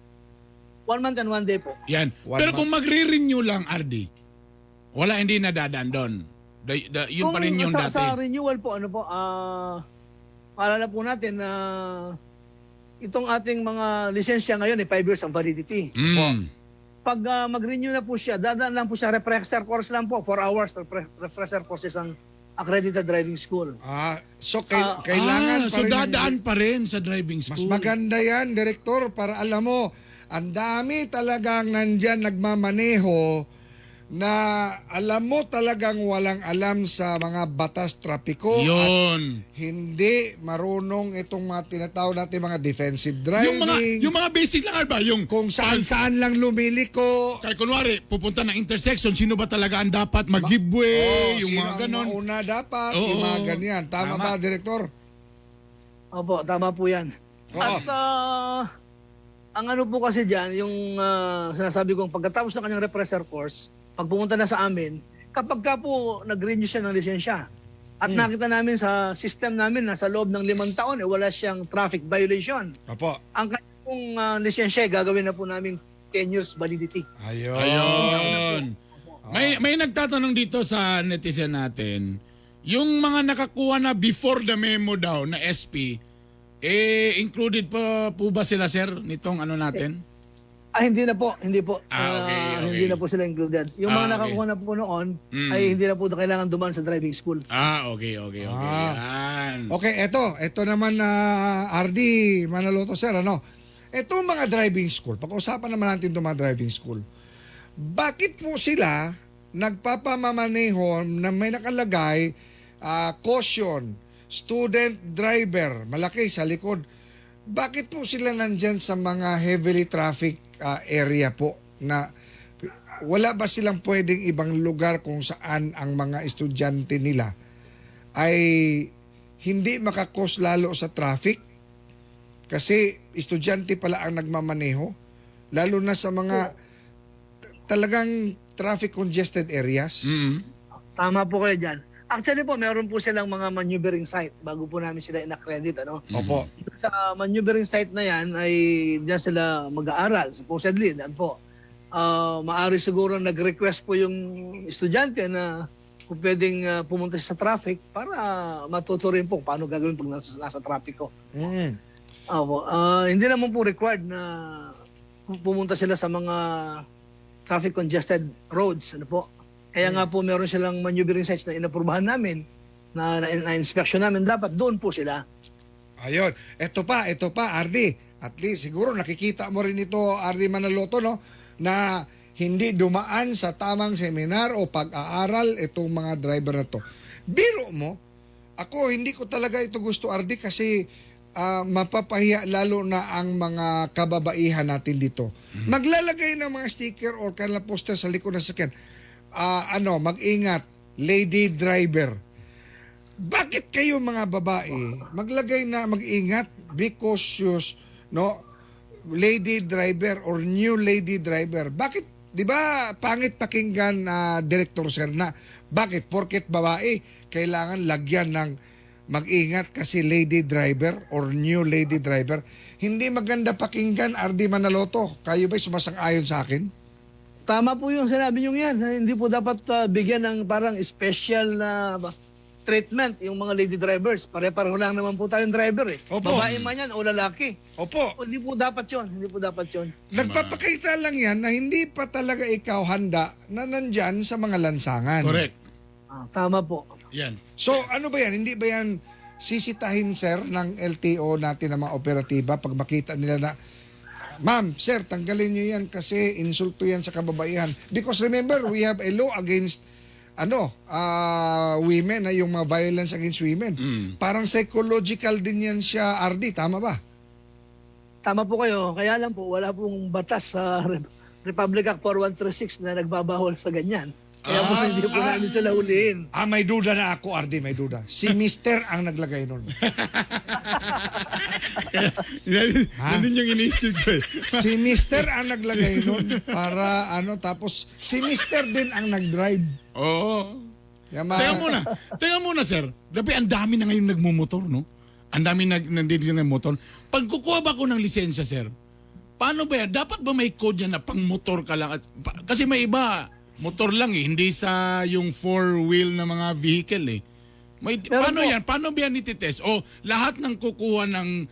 One month and one day po. Yan. One Pero month. kung magre-renew lang, RD, wala, hindi nadadaan doon. Yun pa rin yung sa, dati. Sa renewal po, ano po, maalala po natin na itong ating mga lisensya ngayon ay 5 years ang validity. Pag mag-renew na po siya, dadaan lang po siya, refresher course lang po, 4 hours refresher course isang accredited driving school. Ah, so kailangan Ah, pa so rin ng- dadaan pa rin sa driving Mas school. maganda yan, Director, para alam mo, ang dami talagang nandyan nagmamaneho Na alam mo talagang walang alam sa mga batas trapiko at Yun. hindi marunong itong mga tinatawag natin mga defensive driving. Yung mga basic lang ba? Yung kung saan-saan lang lumiliko. Kaya kunwari, pupunta ng intersection, sino ba talaga ang dapat mag-give way? Oh, Yung sino mga ang ganon. mauna dapat, Oo. yung mga ganyan. Tama, Tama. ba, Director? Opo, tama po yan. Oo. At ang ano po kasi dyan, yung sinasabi kong pagkatapos ng kanyang refresher course, pag pumunta na sa amin, kapag ka po nag-renew siya ng lisensya, at nakita namin sa system namin na sa loob ng 5 taon, eh, wala siyang traffic violation. Opo. Ang kanyang pong lisensya, eh, gagawin na po namin 10 years validity. Ayun. Ayun. May nagtatanong dito sa netizen natin, yung mga nakakuha na before the memo daw na SP, eh included pa po ba sila, sir, nitong ano natin? Ah, hindi na po, hindi po. Ah, okay. Hindi na po sila included. Yung mga nakakuha na po noon, ay hindi na po kailangan dumaan sa driving school. Ah, okay. Yan. Okay, eto. Eto naman na RD Manaloto, sir, ano? Etong mga driving school, pag-usapan naman natin itong mga driving school. Bakit po sila nagpapamamaneho na may nakalagay caution, student driver, malaki sa likod? Bakit po sila nandyan sa mga heavily traffic area po na wala ba silang pwedeng ibang lugar kung saan ang mga estudyante nila ay hindi maka-cause lalo sa traffic? Kasi estudyante pala ang nagmamaneho, lalo na sa mga talagang traffic congested areas. Tama po kayo dyan. Actually po, meron po silang mga maneuvering site bago po namin sila in-accredit. Ano? Opo. Sa maneuvering site na yan ay diyan sila mag-aaral. Supposedly, yan po. Maari siguro nag-request po yung estudyante na kung pwedeng pumunta siya sa traffic para matuto rin po kung paano gagawin pag nasa traffic ko. Opo. Hindi naman po required na pumunta sila sa mga traffic congested roads. Ano po? Kaya nga po meron silang maneuvering sites na inaprubahan namin, na inspection namin. Dapat doon po sila. Ayun. Ito pa, RD. At least siguro nakikita mo rin ito, RD Manaloto, no? Na hindi dumaan sa tamang seminar o pag-aaral itong mga driver na to. Biro mo, ako hindi ko talaga ito gusto, RD, kasi mapapahiya lalo na ang mga kababaihan natin dito. Maglalagay ng mga sticker or kanila poster sa likod ng sasakyan. Ano, mag-ingat, lady driver. Bakit kayo mga babae maglagay na mag-ingat, be cautious, no? Lady driver or new lady driver. Bakit, 'di ba, pangit pakinggan na, Director Sir, na bakit porket babae kailangan lagyan ng mag-ingat kasi lady driver or new lady driver? Hindi maganda pakinggan, RD Manaloto. Kayo ba sumasang-ayon sa akin? Tama po yung sinabi nyo yan. Hindi po dapat bigyan ng parang special na treatment yung mga lady drivers. Pare-pareho lang naman po tayong driver eh. Opo. Babae man yan o lalaki. Opo. Hindi po dapat yun. Hindi po dapat yun. Nagpapakita lang yan na hindi pa talaga ikaw handa na nandyan sa mga lansangan. Correct. Ah, tama po. Yan. So ano ba yan? Hindi ba yan sisitahin, sir, ng LTO natin ng mga operatiba pag makita nila na, "Ma'am, sir, tanggalin niyo yan kasi insulto yan sa kababaihan"? Because remember, we have a law against ano, women, na yung mga violence against women. Parang psychological din yan siya, RD, tama ba? Tama po kayo. Kaya lang po, wala pong batas sa Republic Act 4136 na nagbabawal sa ganyan. Kaya po hindi po namin sila huliin. Ah, may duda na ako, RD, may duda. Si Mister ang naglagay nun. Yan din yung iniisip ko eh. Si Mister ang naglagay nun para ano, tapos si Mister din ang nag-drive. Oo. Yama, Teka muna. Teka muna, sir. Dapat ang dami na ngayon nagmumotor, no? Ang dami nandito ng motor. Pag kukuha ba ako ng lisensya, sir? Paano ba yan? Dapat ba may code yan na pang motor ka lang? Kasi may iba, motor lang eh. Hindi sa yung four-wheel na mga vehicle eh. Meron paano po. yan? Paano ba yan ititest? O lahat ng kukuha ng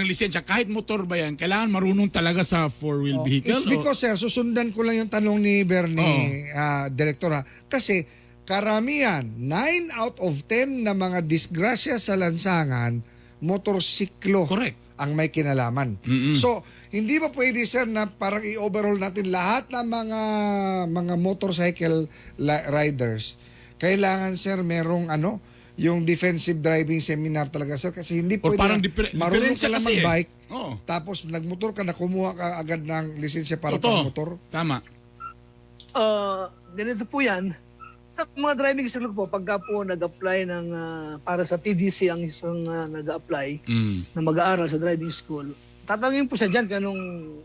lisensya, kahit motor ba yan, kailangan marunong talaga sa four-wheel vehicle? Oh, it's because, sir, susundan ko lang yung tanong ni Bernie, Director, ha. Kasi karamihan, 9 out of 10 na mga disgrasya sa lansangan, motorsiklo. Correct. Ang may kinalaman. So, hindi ba pwede, sir, na parang i-overhaul natin lahat ng mga motorcycle riders? Kailangan, sir, merong ano, yung defensive driving seminar talaga, sir, kasi hindi Or pwede parang na marunong diferensya ka lang kasi eh. mag-bike, Oo. tapos nagmotor ka na, kumuha ka agad ng lisensya para Totoo. pang motor. Tama. Ganito po yan. Sa mga driving school po, pagka po nag-apply ng, para sa TDC ang isang nag-apply na mag-aaral sa driving school, tatanungin po siya dyan kung anong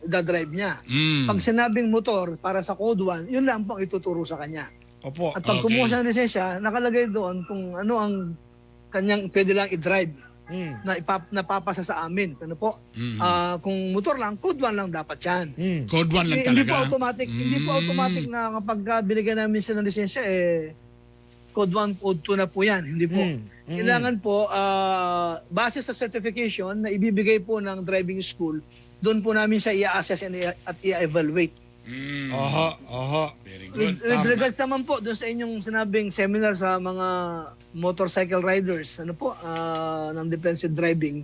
idadrive niya. Pag sinabing motor para sa Code 1, yun lang po ang ituturo sa kanya. Opo. At pag kumuha siya ng lisensya, nakalagay doon kung ano ang kanyang pwede lang i-drive na napapasa sa amin. Ano po? Kung motor lang, Code 1 lang dapat yan. Code 1 lang Hindi talaga. po automatic, hindi po automatic na kapag binigyan namin siya ng lisensya eh Code 1, Code 2 na po 'yan. Hindi po. Kailangan po base sa certification na ibibigay po ng driving school, doon po namin siya i-assess at i-evaluate. Aha. Very With regards naman po doon sa inyong sinabing seminar sa mga motorcycle riders, ano po, ng defensive driving,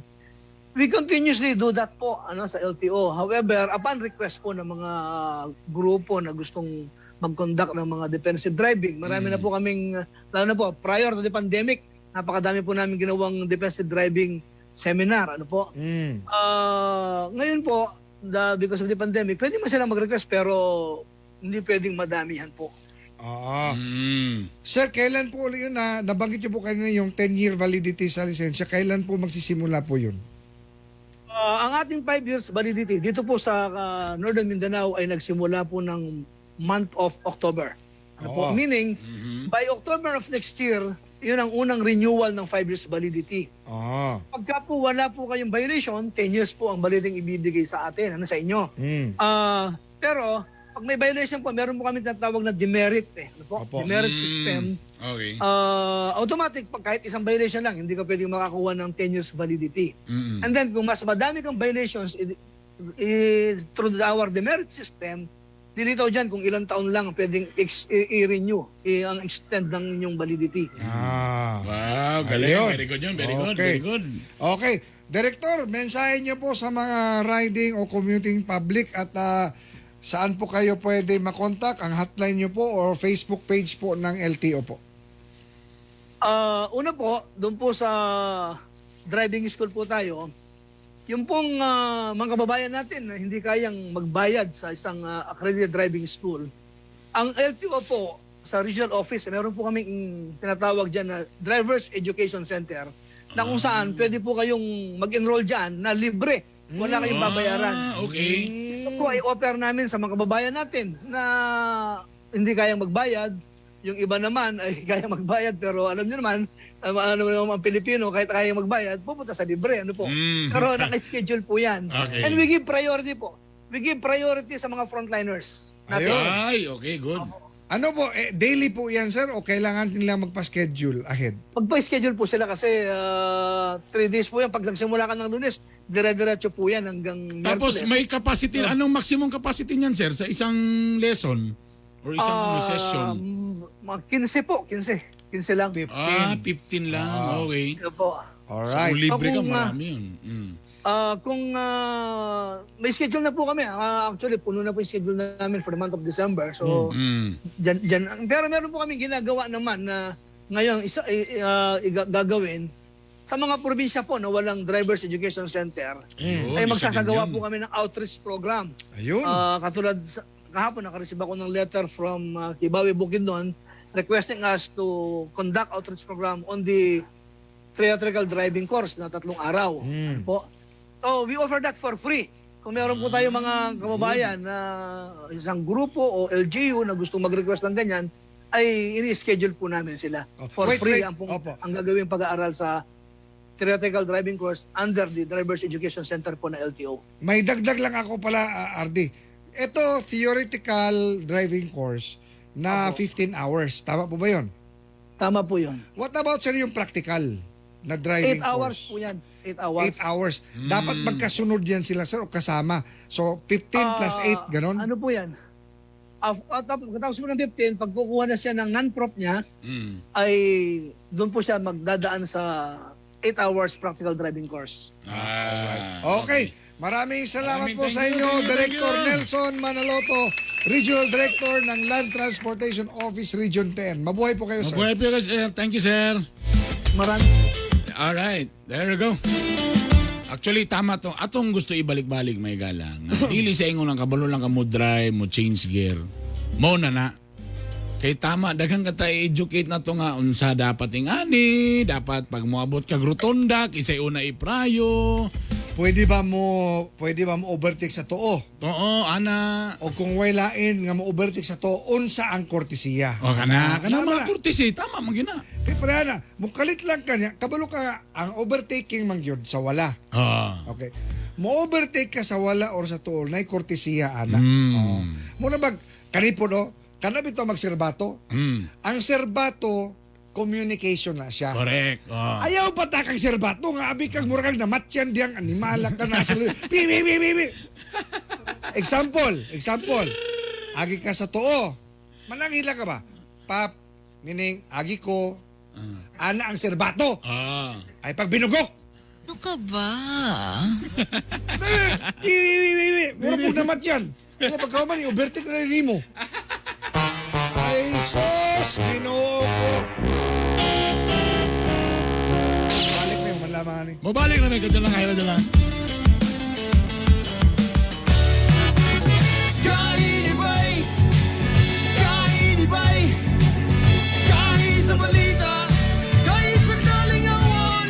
we continuously do that po ano sa LTO. However, upon request po ng mga grupo na gustong mag-conduct ng mga defensive driving, marami na po kaming, lalo na po, prior to the pandemic, napakadami po namin ginawang defensive driving seminar. Ano po? Ngayon po, because of the pandemic, pwede man silang mag-request pero hindi pwedeng madamihan po. Sir, kailan po ulit yun na nabanggit niyo po kanina yung 10-year validity sa lisensya? Kailan po magsisimula po yun? Ang ating 5 years validity dito po sa Northern Mindanao ay nagsimula po ng month of October. Ano po? Meaning, by October of next year, yun ang unang renewal ng 5 years validity. Pagka po wala po kayong violation, 10 years po ang validity ibibigay sa atin, ano sa inyo. Pero, pag may violation po, meron po kami tinatawag na demerit. Eh. Ano po? Demerit system. Automatic, pag kahit isang violation lang, hindi ka pwedeng makakuha ng 10 years validity. And then, kung mas madami kang violations, through our demerit system, lilitaw dyan kung ilang taon lang ang pwedeng i-renew, ang extend ng inyong validity. Wow, galing. Ayun. Very good yun. Very good. Okay. Very good. Okay. Director, mensahe niyo po sa mga riding o commuting public at saan po kayo pwede makontak, ang hotline niyo po or Facebook page po ng LTO po. Una po, doon po sa driving school po tayo, yung pong mga kababayan natin na hindi kayang magbayad sa isang accredited driving school, ang LTO po sa regional office, meron po kaming tinatawag dyan na Drivers Education Center na kung saan pwede po kayong mag-enroll dyan na libre. Wala kayong babayaran. Ito po ay offer namin sa mga kababayan natin na hindi kayang magbayad. Yung iba naman ay kaya magbayad pero alam niyo naman, ano naman ang Pilipino, kahit kaya magbayad, pupunta sa libre. Ano po? Pero naka-schedule po yan. And we give priority po. We give priority sa mga frontliners natin. Ayun. Ay, okay, good. Ano po, eh, daily po yan, sir, o kailangan nila magpa-schedule ahead? Magpa-schedule po sila kasi 3 days po yan. Pag nagsimula ka ng Lunes, dire-diretso po yan hanggang Tapos Miyerkules. may capacity, anong maximum capacity niyan, sir, sa isang lesson or isang session? Mga 15 po, 15. 15 lang. 15. Ah, 15 lang. Okay. Ito po. So, kung libre ka, Kung, marami yun. Kung may schedule na po kami. Actually, puno na po yung schedule namin for the month of December. So, dyan, pero meron po kami ginagawa naman na ngayon isa, gagawin sa mga probinsya po na walang Drivers Education Center, Ayun, ay isa din magsasagawa yun. po kami ng outreach program. Ayun. Katulad kahapon, nakareceive ako ng letter from Kibawe, Bukidnon requesting us to conduct outreach program on the theatrical driving course na 3 araw. Po. So we offer that for free. Kung meron po tayo mga kababayan na isang grupo o LGU na gustong mag-request ng ganyan, ay ini-schedule po namin sila Oh, for wait, free wait. ang gagawing pag-aaral sa theoretical driving course under the Drivers Education Center po na LTO. May dagdag lang ako pala, RD. Ito, theoretical driving course na 15 hours. Tama po ba yun? Tama po yun. What about, sir, yung practical na driving 8 hours course? po yan. 8 hours. 8 hours. Dapat magkasunod yan sila, sir, o kasama. So, 15 plus 8, ganon? Ano po yan? Tapos po ng 15, pag kukuha na siya ng non-prop niya, ay doon po siya magdadaan sa 8 hours practical driving course. Ah, Okay. Maraming salamat Maraming po thank sa you, inyo, thank you, Director thank you. Nelson Manaloto, Regional Director ng Land Transportation Office Region 10. Mabuhay po kayo, sir. Mabuhay po kayo, sir. Thank you, sir. Maraming All right. There you go. Actually, tama to. Atong gusto ibalik-balik may galang. Dili sa ingon lang kabalo lang ka mo drive, mo change gear. Mo na na. Kay tama, daghan ka tayo educate na to nga unsa dapat ingani, dapat pag moabot kag rotonda, kisay una iprayo. Pwede ba mo overtake sa tuo? Oo, ana. O kung way lain nga mo overtake sa tuo, unsa ang kortesiya? O kana, kana Tama mga na. kurtisi, tama man gina. Kay pareha na, mukalit lang kanya, kabalo ka ang overtaking man gyud sa wala. Oo. Okay. Mo overtake ka sa wala or sa tuol, nay kortesiya ana. Oo. Muna bag kanipo no, kana bitaw magserbato. Ang serbato communication na siya. Correct. Oo. Ayaw pa ta kang serbato nga abi kang mura kang namatyan diyang animala ka nasa pi pi pi pi pi. Example, example. Agi ka sa tuo. Manangila ka ba? Pap, meaning agi ko. Ana ang serbato. Ah. Ay pag binugok. Ano ka ba? Pi pi pi pi pi. Mura po namatyan. Kaya pagka man i-overtake na rin mo. Ay sus, Ginoo ko. Balik na yung manlamang ani. Mabalik na may kadyan lang, kayo lang. Kainibay! Kainibay! Kahi sa balita, kahi sa kalingawan.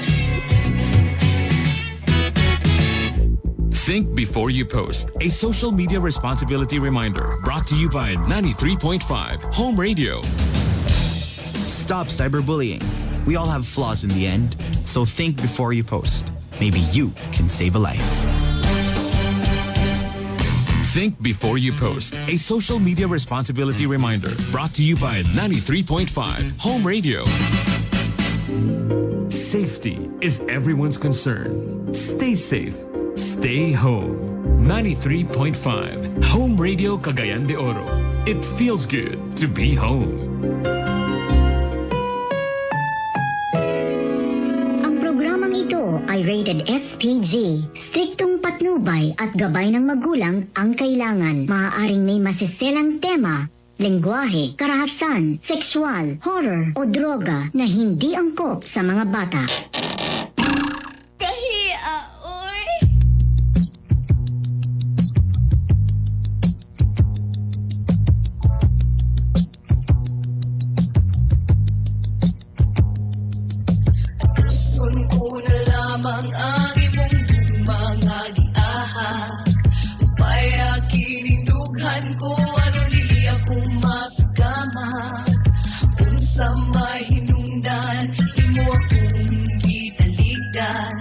Think before you post. A social media responsibility reminder brought to you by 93.5 Home Radio. Stop cyberbullying. We all have flaws in the end, so think before you post. Maybe you can save a life. Think before you post. A social media responsibility reminder brought to you by 93.5 Home Radio. Safety is everyone's concern. Stay safe. Stay home. 93.5 Home Radio Cagayan de Oro. It feels good to be home. Ang programang ito ay rated SPG. Striktong patnubay at gabay ng magulang ang kailangan. Maaaring may masiselang tema, lengguwahe, karahasan, sexual, horror o droga na hindi angkop sa mga bata. Kahiya, oy. Tuson ko na lamang ang imong mga giahak. Upaya kinindughan ko aron dili ako masakama. Unsa may hinungdan imo akong gitaligdan.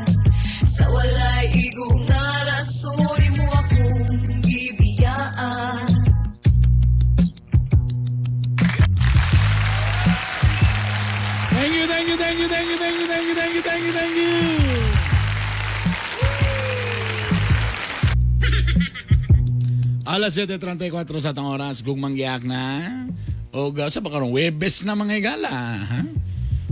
Sa walay igo nga rason imo akong gibiyaan. Thank you, thank you, thank you, thank you, thank you, thank you, thank you, thank you, thank you. Alas 7:34 sa atong oras, gugmang giyak na. Og sa pa karong Webes na mga higala, ha?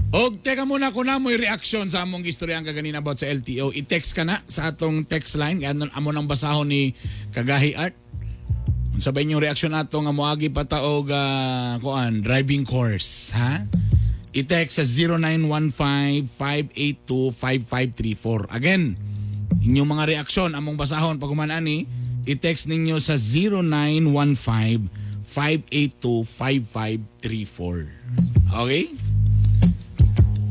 Og teka muna kung na mo'y reaksyon sa among istorya kaganina about sa LTO, i-text ka na sa atong text line kaya amo nang basahon ni Kagahi Art. Unsa ba inyong reaksyon ato nga moagi pa ta og kuan driving course, ha? I-text sa 0915-582-5534. Again, inyong mga reaksyon among basahon pag human ani, i-text ninyo sa 0915-582-5534. Okay?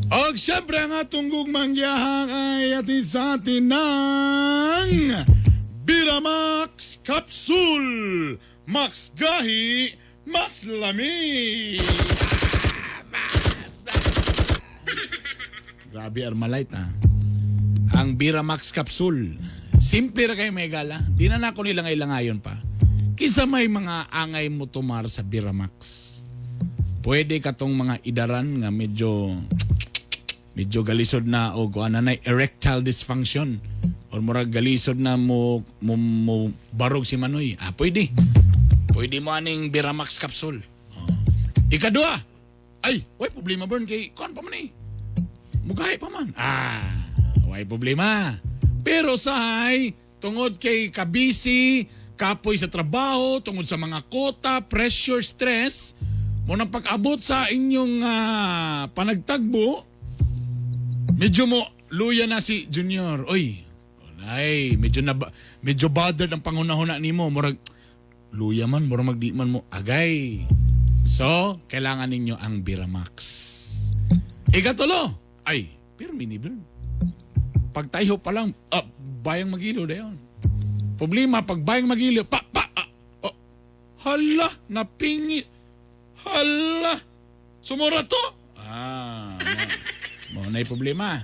Og syempre ang atong gugmang giyahang ay ati sa atin ng Biramax Capsule! Max Gahi, mas lami! Grabe Armalite ha. Ang Biramax Capsule. Simple ra kayo may gala. Di na nako nila ilangayon pa. Kisa may mga angay mo tumar sa Biramax. Pwede katong mga idaran nga medyo medyo galisod na o kuan na erectile dysfunction or murag galisod na mo barog si Manoy. Ah, pwede. Pwede mo aning Biramax capsule. Oh. Ikadua. Ay, way problema burn kay kuan pa man eh. Mugahi pa man. Ah, way problema. Pero sahay, tungod kay kabisi, kapoy sa trabaho, tungod sa mga kota, pressure, stress, mo nang pag-abot sa inyong panagtagbo, medyo mo luya na si Junior. Oy, ay, medyo bothered ang panghunahuna nimo, murag luya man, murag magdi man mo agay. So, kailangan ninyo ang Biramax. Ikatulo, ay, pirmi ni Bird. Pagtayo pa lang, bayang magilo na yun. Problema, pag bayang magilo, pa, pa, oh, hala, napingi, hala, sumura to. Ah, mo na problema.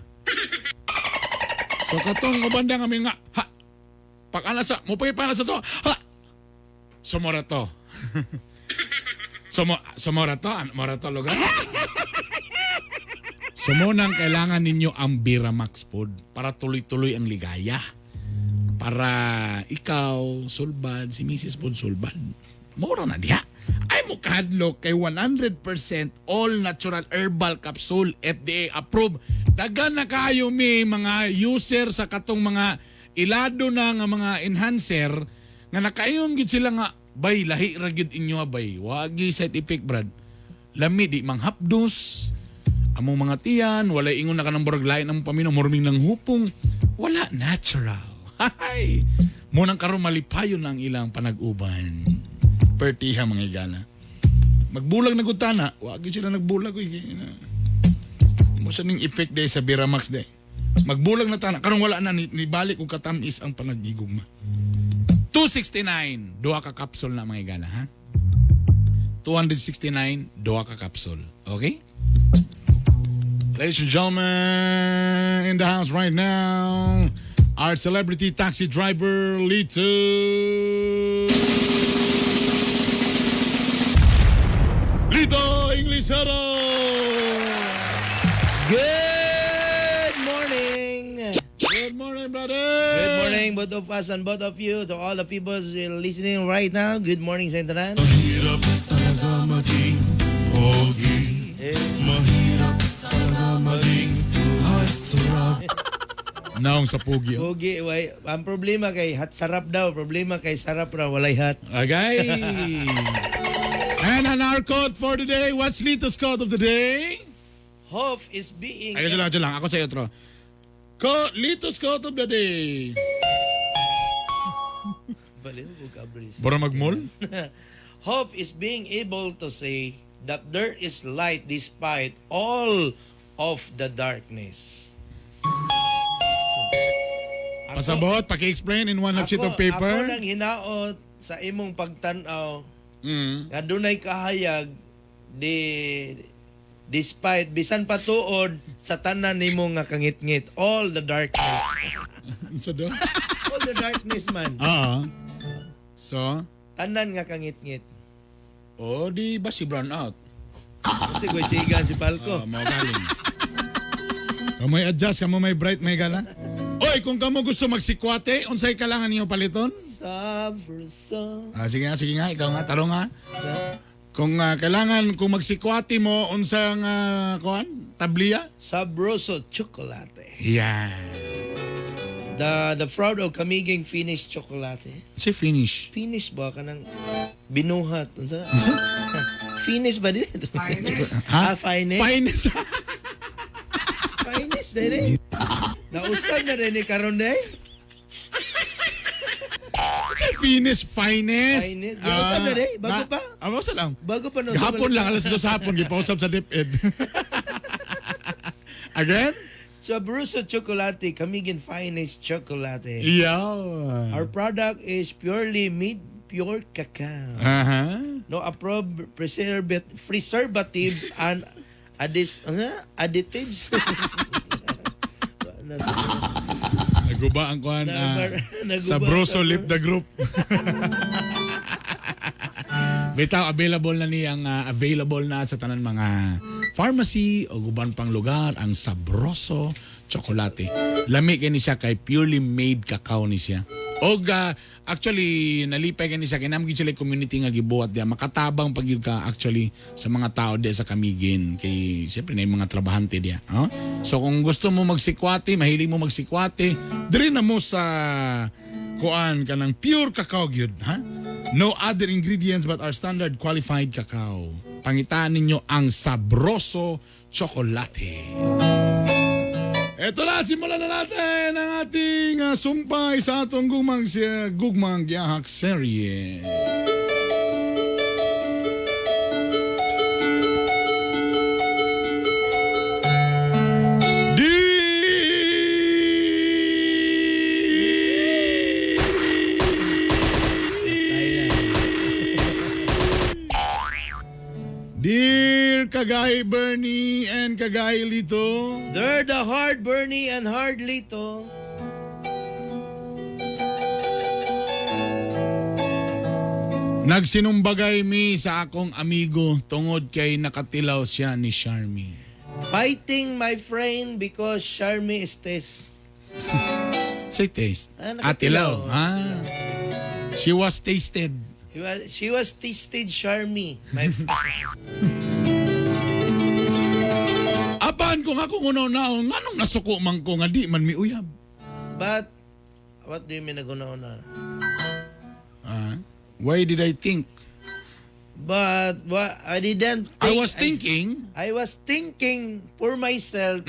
So katong ubanda kami nga, ha, pag ana sa, mo pa sa to, ha, sumura to. Sumura to, mura to lugar. So munang kailangan ninyo ang Biramax pod para tuloy-tuloy ang ligaya. Para ikaw, sulbad, si Mrs. pod sulbad. Mura na diha. Ay mo kahadlok kay 100% all natural herbal capsule, FDA approved. Dagan na kayo mi mga user sa katong mga ilado na nga mga enhancer nga nakaingon gid sila nga bay lahi ra gyud inyo bay. Wagi side effect brad. Lami di manghapdos. Among mga tiyan, walay ingon na ka ng burag lain ang paminaw, murming ng hupong. Wala, natural. Hay! Munang karon malipayon na ang ilang panag-uban. Pertiha mga igala. Magbulag na gutana, wag sila nagbulag. Uy. Mo siya ning effect day sa Biramax day. Magbulag na tana, karon wala na, ni balik og katamis ang panagigugma. 269, duha ka capsule na mga igala, ha? 269, duha ka capsule. Okay? Ladies and gentlemen, in the house right now, our celebrity taxi driver, Lito. Lito Inglesero! Good morning! Good morning, brother! Good morning, both of us and both of you. To all the people listening right now, good morning sa internet. Mahirap talaga maging pogi. Mahirap talaga maging heartthrob. Naong sa pogi. Oh. Pogi, way. Ang problema kay hat sarap daw. Problema kay sarap raw, walay hat. Okay. And on our code for today, what's Lito's code of the day? Hope is being... Ay, kasi lang. Ako sa iyo, Tro. Lito's code of the day. Baliw ko ka, Brice. Bora magmall? Hope is being able to say that there is light despite all of the darkness. Ako, Pasabot, paki-explain in one half sheet of paper. Ako nang hinaot sa imong pagtan-aw nga dunay kahayag di despite bisan patuod sa tanan nimo nga kangitngit, all the darkness. Sa do? All the darkness man. Oo. So? Tanan nga kangitngit. O di ba si brown out? Kasi ko sigan si Palco. Mo galing. Kamoy adjust, kamo may bright may gala. Oy, kung kamo gusto magsikwate, unsay kailangan niyo paliton? Sabroso. Ah, sige nga, ikaw nga, tarong nga. Kung kailangan, kung magsikwate mo, unsang kuan? Tabliya? Sabroso chocolate. Yeah. The proud of Camiguin Finnish chocolate. Si Finnish. Finnish ba kanang binuhat? Unsa? Finnish ba din? Finest? Ah, finest. Finest. Finest din eh. Nausab na rin ni karon eh. Sa Finnish, finest. Finest. Giusab na rin. Bago pa. Ah, basta lang. Bago pa no. Hapon lang, 2:00 hapon, gipausap sa DepEd. Again? Sabroso chocolate, Camiguin Finest chocolate. Yeah. Our product is purely made pure cacao. Uh-huh. No approved preservatives and additives. Naguba ang kuan. Naguba Sabroso ang- lip the group. Bitaw, available na niyang available na sa tanan mga pharmacy o guban pang lugar ang Sabroso chocolate. Lami kay ni siya kay purely made cacao ni siya. Og actually nalipay kani sa kinam gid sila community nga gibuhat diya, makatabang pag gyud ka actually sa mga tao diya sa Camiguin kay siyempre na mga trabahante diya. Oh? So kung gusto mo magsikwate, mahilig mo magsikwate, diri na mo sa kuan kanang pure cacao gyud, ha? No other ingredients but our standard qualified cacao. Pangitaan ninyo ang Sabroso Chocolate. Eto na, simulan na natin ang ating sumpay sa atong gugmang, gugmang Giyahak serye. Dear Kagay Bernie and Kagay Lito. They're the hard Bernie and hard Lito. Nagsinumbagay mi sa akong amigo tungod kay nakatilaw siya ni Sharmy. Fighting my friend because Sharmy is taste. Say taste. Ah, Ah, tilaw. nakatilaw. Ah. She was tasted. She was tasted Sharmy. My Apan kung ako unaw-naon, nganong nasuko man ko nga di man miuyab. But, what do you mean naguna-una? Ah, why did I think? But what I didn't I think, was thinking. I was thinking for myself.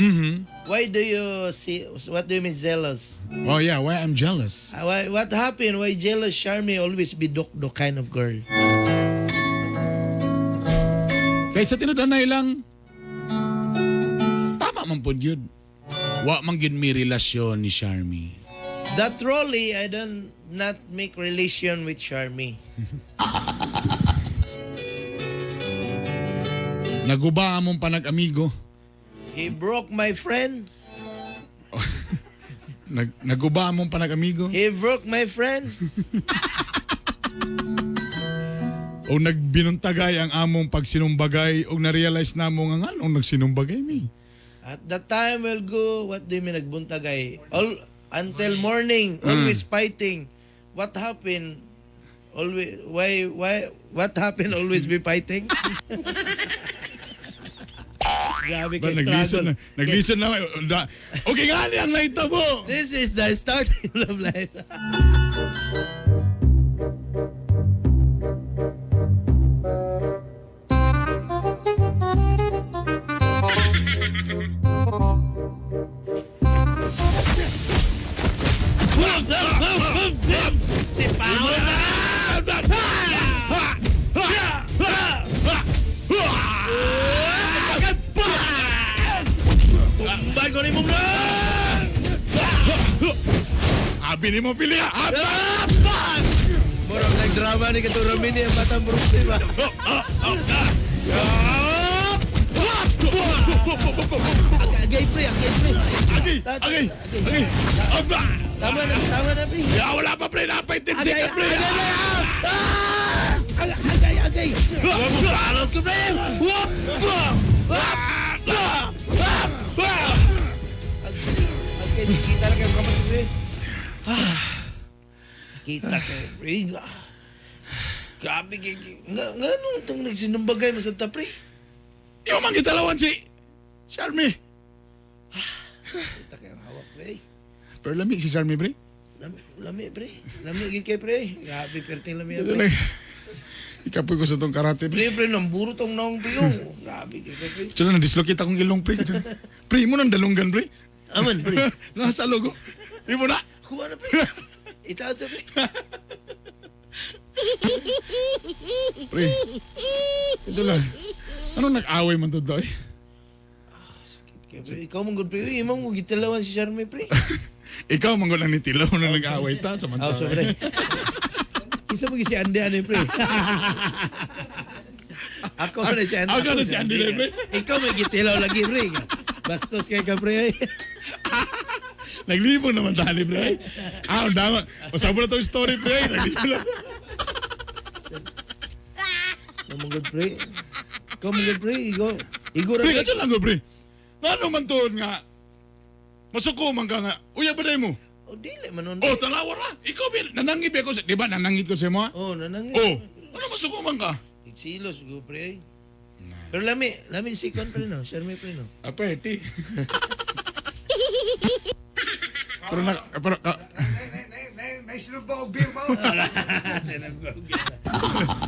Why do you see, what do you mean jealous? Oh yeah, why I'm jealous? Why, what happened? Why jealous Sharmy always be dok kind of girl? Kaysa tinud-anay lang, tama man pud yun. Wa man gyud mi relasyon ni Sharmy. That trolley, I don't not make relation with Sharmy. Naguba among panag-amigo. He broke my friend. Naguba among panag-amigo. He broke my friend. O nagbinuntagay ang among pagsinumbagay o na-realize na mo nga nganong nagsinumbagay mi. At that time we'll go, what do you mean nagbuntagay? All until morning, always fighting. What happened? Always why what happened, always be fighting? Grabe Ba, kay naglisod struggle. na. Naglisod na. Okay nga ni ang nahitabo. This is the starting of life. Si Paolo Tumban ko ni mong Abi ni mo pili. Murag nagdrama ni katong Ramini ang batang Brooklyn ba? Agay pre, agay pre. Agay, agay, agay. Tama na, tama na pre. Ya, wala pa pre, napay 10 seconds pre. Agay, agay, agay. Palos ko pre. Okay, sige, kita lang kayo kamay pre. Kita kayo pre. Grabe kay nga nga nung itong nagsinumbagay mo sa pre. Di mo man gitalawan si Sharmy. Kita kayo hawak pre. Pero lami si Sharmy pre. Lami, lami pre. Lami gid kay pre. Grabe perting lami pre. Ikapoy ko sa tong karate pre. Pre pre namburo tong naong pre. oh. Grabe kay pre. Sila na-dislocate akong ilong pre. Pre mo nang dalunggan pre. Aman pre. Nasa logo. Di mo na. Kuha na pre. Itaas sa pre. Pre. Ito lang. Ano nag-away man to doy? Kay pre, ikaw mong good pre. Uy, imong mo gitalawan si Sharmy pre. Ikaw man lang ni Tilaw na nag-away ta samantala. Oh, sorry. Isa mo si Andy ano pre. Ako na si Andy. Ako na si Andy, pre. Ikaw may gitilaw lagi pre. Bastos kay ka pre. Naglibong naman tali pre. Ah, dama. Usabo na tong story pre. Naglibong na. Ikaw mong good pre. Ikaw mong good pre. Igo. Igo ra Pre, kadyo lang ko pre. Ngano man to nga. Masuko man ka nga. Uya ba mo? Oh, dili man nun. Oh, tanawa ra. Ikaw bi nanangit bi ako sa, di ba nanangit ko sa imo? Oh, nanangit. Oh, ano masuko man ka? Silos go pre. Pero lami, lami si kon pre no, share me pre no. Apeti. Pero na pero ka, Naisilog ba o beer ba?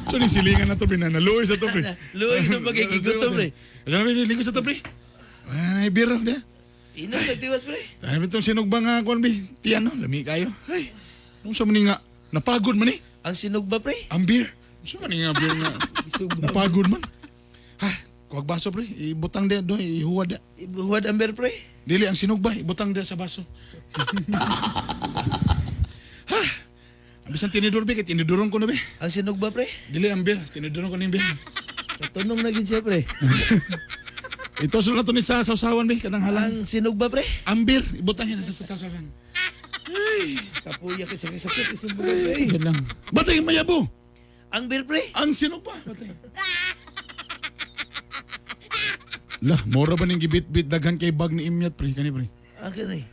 So ni silingan na to pre, naluoy sa to pre. Luoy sa pagkikigutom, pre. Ano pre, lingko sa to pre. Wala na beer dia. Inom nagtiwas pre. Tayo itong sinugba nga kuan bi. Tiyan no, lami kayo. Ay. Nung sa man nga napagod man eh. Ang sinugba pre? Ang beer. Sa man nga beer nga. Napagod man. Ha, kuwag baso pre, ibutang dia do, ihuwad dia. Ihuwad ang beer pre? Dili ang sinugba, ibutang dia sa baso. Ha. Bisan tinidor bi kay tinidoron ko na bi. Ang sinugba pre? Dili ang beer, tinidoron ko ning beer. Tunong na gid siya pre. Ito sulod na to ni sa sausawan bi kanang halang. Ang sinugba pre? Ang beer, ibutang yan sa sausawan. Ay, kapuya kay sakit sakit isumbo pre. Yan lang. Batay mayabo. Ang beer pre? Ang sinugba. Batay. Lah, mura ba ning gibit-bit daghan kay bag ni Imyat pre kani pre. Ang kani.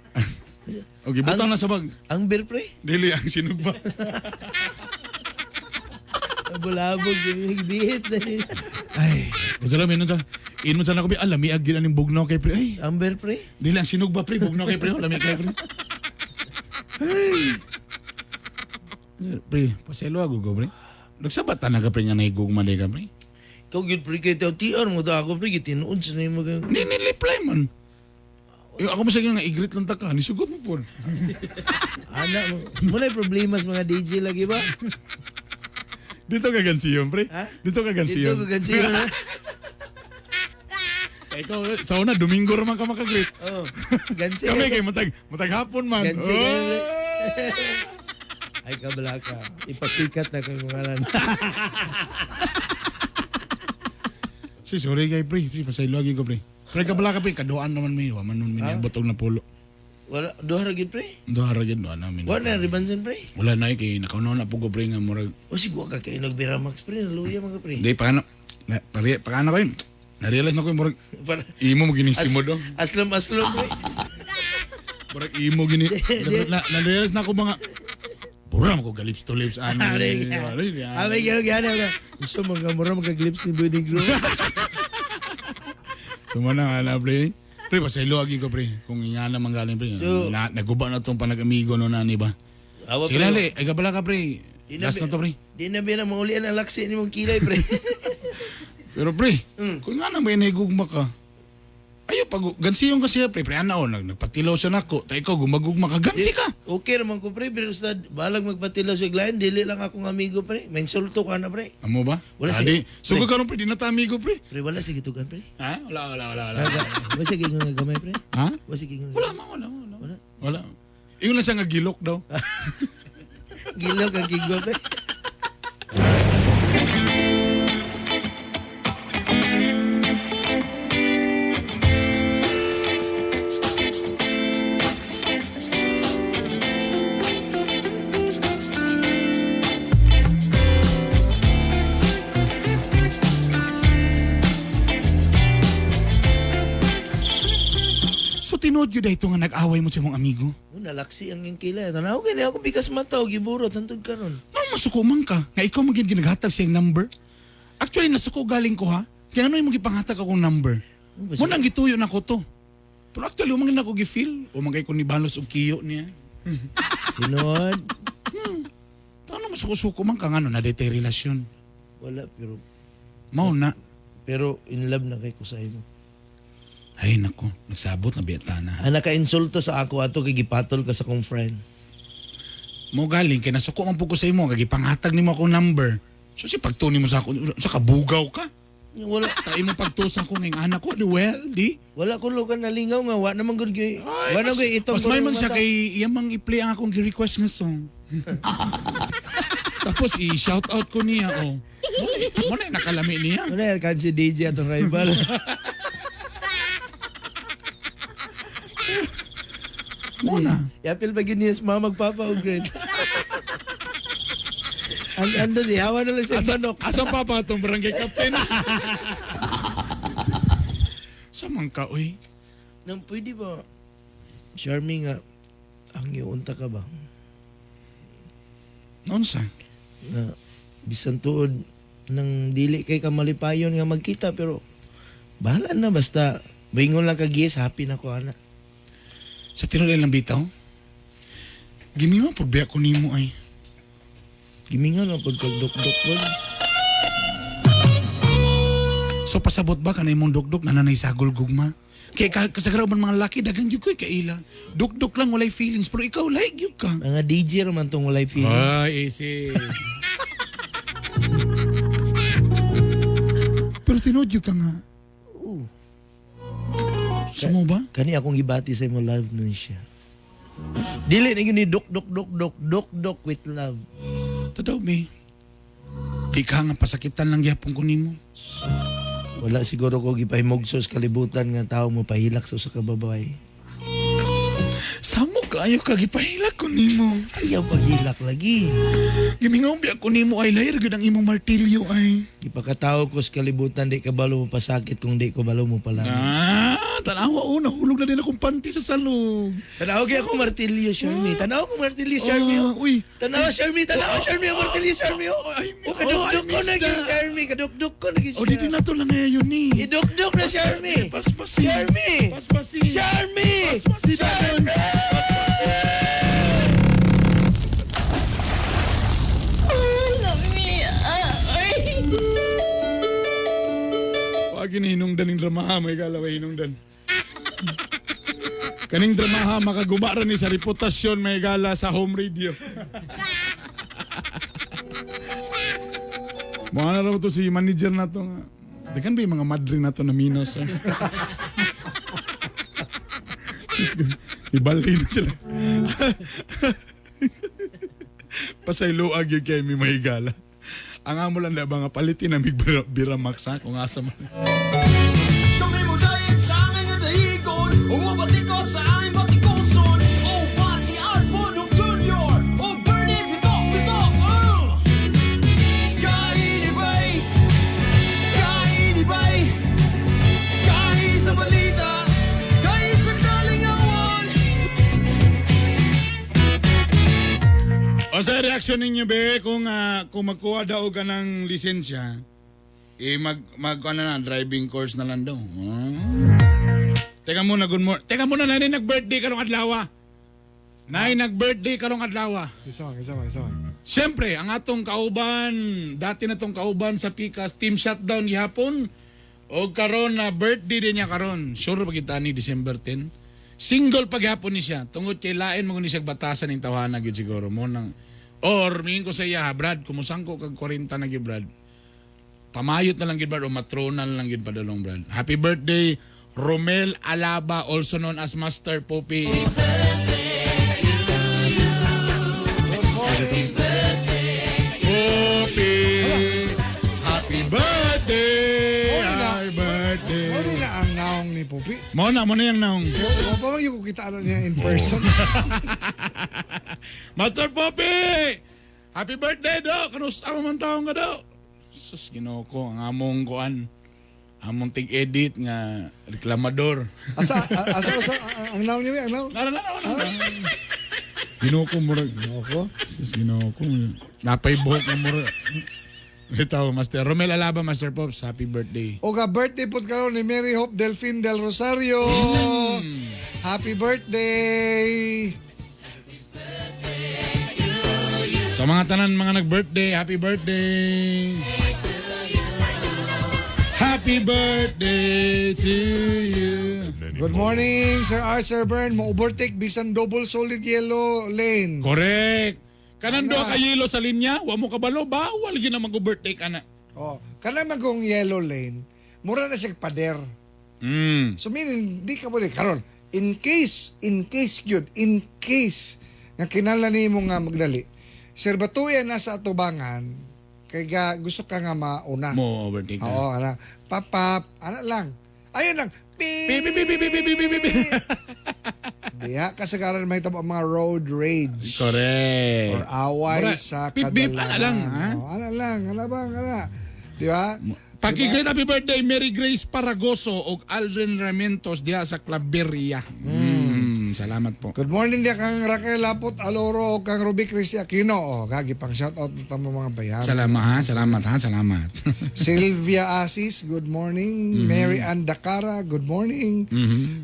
Okay, butang na sa bag. Ang beer pre? Dili ang sinugba. Bulabog bihit na ni. Ay, gusto lang inon sa inon sa nako bi alam miag gid aning bugnaw kay pre. Ay, ang beer pre? Dili ang sinugba pre, bugnaw kay pre, lami kay pre. Ay. Pre, paselo ako go pre. Nagsabat na ka pre nga nahigugma di ka pre. Ikaw gyud pre kay taw TR mo ta ako pre gitinuod sa nimo kay. Ni ni reply man. Eh, ako masaya nga igrit lang ta ka, nisugot mo po. Ana mo, mo na problema sa mga DJ lagi ba? Dito ka gansiyon, pre. Ha? Dito ka gansiyon. Dito ka gansiyon. Ha? Ikaw, sa una, Domingo raman ka makagreet. Oh, gansiyon. Kami kay matag, matag hapon man. Gansiyon. Oh! Ay kabala ka. Ipasikat na kang ngalan. Si, sorry kay pre. Si, pasaylo lagi ko, pre. Pre, kabala ka, pre. Kaduan naman may. Wa man nun, miniabot og napulo. Wala duha ra gyud pre. Duha ra gyud, duha namin. Wa na ribansan pre. Wala na eh, kay nakaunaw na po ko, pre, nga murag. O siguro ka kay nagbira max pre, naluya mga pre. Hindi, paano, na, pare, paano kayo? Na-realize na ko yung murag, Para, imo mo ginisimo do. Aslom aslom pre. Murag imo gini. Na-realize na ko mga, Bura mo ko galips to lips ano. Aray, Aray, gano'n, gano'n. Gusto mo nga mura magka-glips ni Boy Negro. So mana nga na pre. Pre, pasaylo agi ko pre. Kung nga naman galing pre. So- na, naguba na tong panag-amigo no na ni ba? Awa, Sige pre. lang, ay kabala ka pre. Di na Last na to pre. Di na ba na maulian ang laksi ni mong kilay pre. Pero pre, kung nga naman inahigugma ka, ayo pag gansiyon ka siya pre, pre ana o nag nagpatilaw siya nako, ta ikaw gumagugma ka, gansi ka. Okay raman ko pre, pero sa balag magpatilaw sa glain, dili lang akong amigo pre. May insulto ka na pre. Amo ba? Wala Adi, siya. sugo karon pre, di na ta amigo pre. Pre, wala sige tugan pre. Ha? Wala, wala, wala, wala. Wala sige nga gamay pre. Ha? Wala sige nga. Wala man, wala, wala. Wala. Wala. Iyon lang siya nga gilok daw. Gilok ang gigwa pre. So tinuod gyud ito nga nag-away mo sa imong amigo. Oh, nalaksi ang iyong kilay. Tanaw gani ako bigas mata og giburo tantod karon. Ano masuko man ka? Nga ikaw man gyud ginaghatag siyang number? Actually, nasuko galing ko ha. Kaya ano yung magipanghatag akong number? Mo nang gituyo na ko to. Pero actually, umangin ako gi-feel. Umangay ko ni Balos og kiyo niya. Tinuod. Ano masuko-suko man ka nga no, na detay relasyon. Wala pero Mao na. pero in love na kay ko sa imo. Ay nako, nagsabot na biyata na. Ang naka-insulto sa ako ato kay gipatol ka sa akong friend. Mo galing kay nasuko man po ko sa imo kay gipanghatag nimo akong number. So si pagtuni mo sa ako, sa kabugaw ka. Wala. Ta imo pagtusa ko ngayong anak ko, di well, di. Wala ko lugar nalingaw nga wa naman gud gyud. Wa na gyud itong Mas may man siya kay iya mang i-play ang akong gi-request nga song. Tapos i-shout out ko niya oh. Mo na nakalami niya. Wala kan si DJ atong rival. Mo na. Yapil ba gyud niya sa mama magpapa og grade. Ang ando di hawa na lang siya Asa, manok. asa pa pa itong barangay captain? Sa man ka, uy. Nang pwede ba Charming nga Ang unta ka ba? Unsa? Na bisan tuod nang dili kay ka malipayon nga magkita pero bahala na basta bingon lang kag yes, happy na ko ana. Sa tinuod lang bitaw. Gimingaw pud biya ko nimo ay. Gimingaw na pud kag dukduk pod. So pasabot ba kanay imong dukduk na nanay sagol gugma? Kay kasagaraw man mga laki daghan gyud ko'y kaila. Dukduk lang walay feelings pero ikaw like gyud ka. Mga DJ ra man tong walay feelings. Ay, easy. Pero tinuod gyud ka nga. Sumo ba? Kani akong gibati sa imo love nun siya. Dili na gyud ni duk duk duk duk duk duk with love. Tadaw me. Di ka nga pasakitan lang gyapon ko nimo. Wala siguro ko gipahimugso sa kalibutan nga tao mo pahilak sa usa ka babae. Samo kaayo ka gipahilak ko nimo. Ayaw paghilak lagi. Gimingaw biya ko nimo ay lair gyud ang imong martilyo ay. Gipakatawo ko sa kalibutan di ka balo mo pasakit kung di ko balo mo palamig. Ah, tanawa o nahulog na din akong panty sa salog. Tanaw kay ako martilyo, Shermie. Tanaw ko martilyo, Shermie. Ah, uy. Tanaw, Shermie. Tanaw, Shermie. Ang martilyo, Shermie. Oh, oh, kadukduk ko I miss na gyud, that. Shermie. Kadukduk ko na gyud O di na to lang ngayon ni. Idukduk na, Shermie. Paspasi. Shermie. Paspasi. Shermie. Paspasi. Shermie. Wag hinungdan ning dramaha may galaway hinungdan. Kaning dramaha makaguma ra ni sa reputasyon may gala sa home radio. Mga na raw to si manager na to nga. Dagan ba yung mga madre na to na minus? Ah? Ibalhin na sila. Pasayloag yun kay mi mahigala. Ang amo lang na ba nga palitin na mig bira max ha? Kung asa man. Kami mo dayeg sa angay nga dahigon Ug mobatiko sa aming batikuson. Oh, Bati Art Bonok Jr. Oh, Bernie Bitok Bitok. Kainibay, kainibay, kahi sa balita, kahi sa kalingawan. O sa reaksyon ninyo be kung kung magkuha daw ka ng lisensya, eh mag mag ano na driving course na lang daw. Teka muna, good morning. Teka muna, nanay nag-birthday karong adlaw. Nay nag-birthday karong adlaw. Isa man, isa man, isa man. Siyempre, ang atong kauban, dati na tong kauban sa Pikas, team shutdown gihapon. O karon na birthday din niya karon. Sure ba kita ni December 10? Single pa gihapon ni siya. Tungod kay lain mo ni siya batasan ning tawhana gyud siguro mo nang or miingon ko sa iya ha, Brad, kumusangko kag 40 na gyud Brad. Pamayot na lang gyud Brad o matrona na lang gyud padulong Brad. Happy birthday Romel Alaba, also known as Master Poppy. Poppy! Happy birthday! Happy birthday! Mo na ang naong ni Pupi. Mo na yung naong. Mo pa man yung kita ano niya in person. Master Poppy! Happy birthday, do! Kanusta mo man taong ka, do? Sus, Ginoo ko, ang among kuan. Among tig-edit nga reklamador. Asa asa asa ang naong niya, ang naong. Nara, nara, nara. Ginoo ko, murag. Ginoo ko? Sus, Ginoo ko. Napay buhok na murag. Ito, Master Romel Alaba, Master Pops, happy birthday. O ga birthday po karon ni Mary Hope Delphine del Rosario. Happy birthday! Sa mga tanan mga nag-birthday, happy birthday! Happy birthday to you. Good morning, Sir Arthur Byrne. Mo-overtake bisan double solid yellow lane. Correct. Kanan do ka yelo sa linya, wa mo kabalo, bawal gyud na mag-overtake ana. Oh, kanang magong yellow lane, mura na siya pader. So meaning di ka pwede karon. In case gyud, in case nga kinahanglan nimo nga magdali. Sir Batuya nasa atubangan kay ga, gusto ka nga mauna. Mo overtake ka. Oo, ana. Papap, ana lang. Ayun lang. Beep, beep, beep, beep, beep, beep, beep, beep. Diha kasagaran may tabo ang mga road rage. Correct. Or away Mura, sa beep, beep, kadalanan. ana lang, ha? Oh, ana lang, ana bang, ana. Di ba? Pakigreet happy birthday Mary Grace Paragoso og Aldrin Ramentos diha sa Claveria. Salamat po. Good morning diya kang Raquel Lapot Aloro o kang Ruby Christy Aquino. O, gagi pang shout out na tamo mga bayan. Salamat ha, salamat ha, salamat. Sylvia Asis, good morning. Mary Ann Dakara, good morning.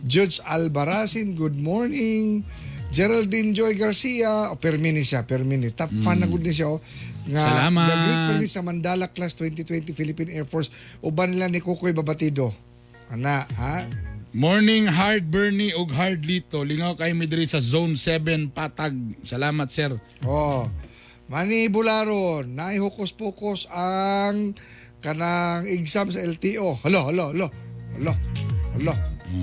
Judge Albaracin, good morning. Geraldine Joy Garcia, o permini siya, permini. Top fan na gud ni siya. Oh. Nga, Salamat. The Great Permini sa Mandala Class 2020 Philippine Air Force. Uban nila ni Kukoy Babatido. Ana, ha? Morning Hard Bernie ug Hard Lito. Lingaw kay mi diri sa Zone 7 Patag. Salamat, sir. Oh. Manny Bularon, naihukos-pukos ang kanang exam sa LTO. Halo, halo, halo. Halo. Halo.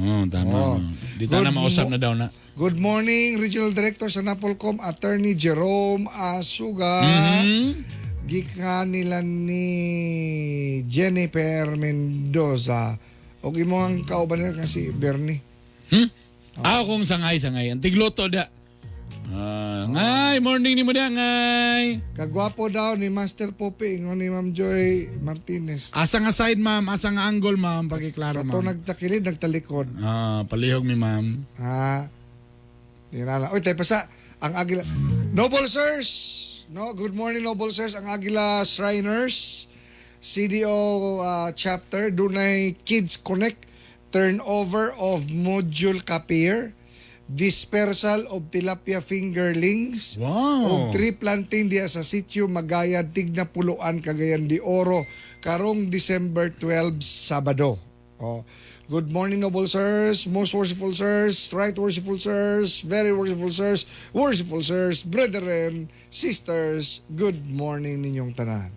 Oh, tama. Oh. Di ta na Good mausap na daw na. Good morning, Regional Director sa Napolcom, Attorney Jerome Asuga. Gikan nila ni Jennifer Mendoza. O imo ang kauban nila kasi Bernie. Ah, kung sangay-sangay. Ang tigloto da. Ah, ngay, morning ni mo da, ngay. Kagwapo daw ni Master Pope ingon ni Ma'am Joy Martinez. Asa nga side, ma'am? Asa nga angle, ma'am? Pakiklaro, Kato ma'am. nagtakilid, nagtalikod. Ah, palihog mi, ma'am. Ah. Di na lang. Uy, tayo pa sa ang Agila. Noble Sirs! No, good morning Noble Sirs, ang Agila Shriners CDO chapter dunay Kids Connect turnover of module copier, dispersal of tilapia fingerlings, Wow. og tree planting diya sa sitio Magaya Tigna Puluan Cagayan de Oro karong December 12 Sabado. Oh. Good morning, noble sirs, most worshipful sirs, right worshipful sirs, very worshipful sirs, worshipful sirs, brethren, sisters, good morning ninyong tanan.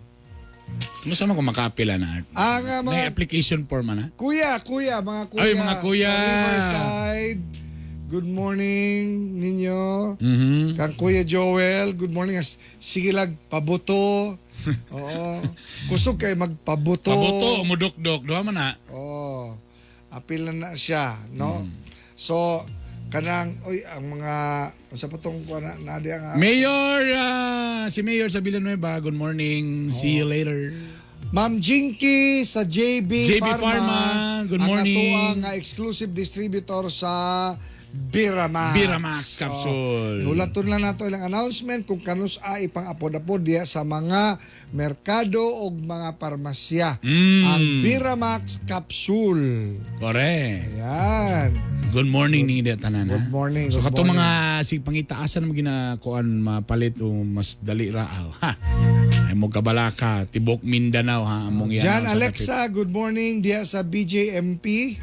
Kumusta man kung makapila na, Art? Ang mga May application form man, ha? kuya, kuya, mga kuya. Ay, mga kuya. Sa Riverside, good morning ninyo. Kang Kuya Joel, good morning. Sige lag, pabuto. Oo. Kusog kay magpabuto. Pabuto, mudok-dok. Duha man, ha? Oo. Apil na na siya, no? So, kanang, oy, ang mga, sa patong ko na, na di ang, Mayor, si Mayor sa Villanueva, good morning. See you later. Ma'am Jinky sa JB, JB Pharma, good morning. Ang atoa nga exclusive distributor sa Biramax. Biramax capsule. So, hulaton lang nato ilang announcement kung kanus a ipang-apod-apod diya sa mga merkado o mga parmasya. Ang Biramax capsule. Correct. Ayan. Good morning ni Ida tanan. Good morning. So good katong morning. mga sig pangitaasan mo ginakuan mapalit o mas dali ra aw. Ha. Ay mo kabalaka tibok Mindanao ha among yan. Jan Alexa, good morning diya sa BJMP.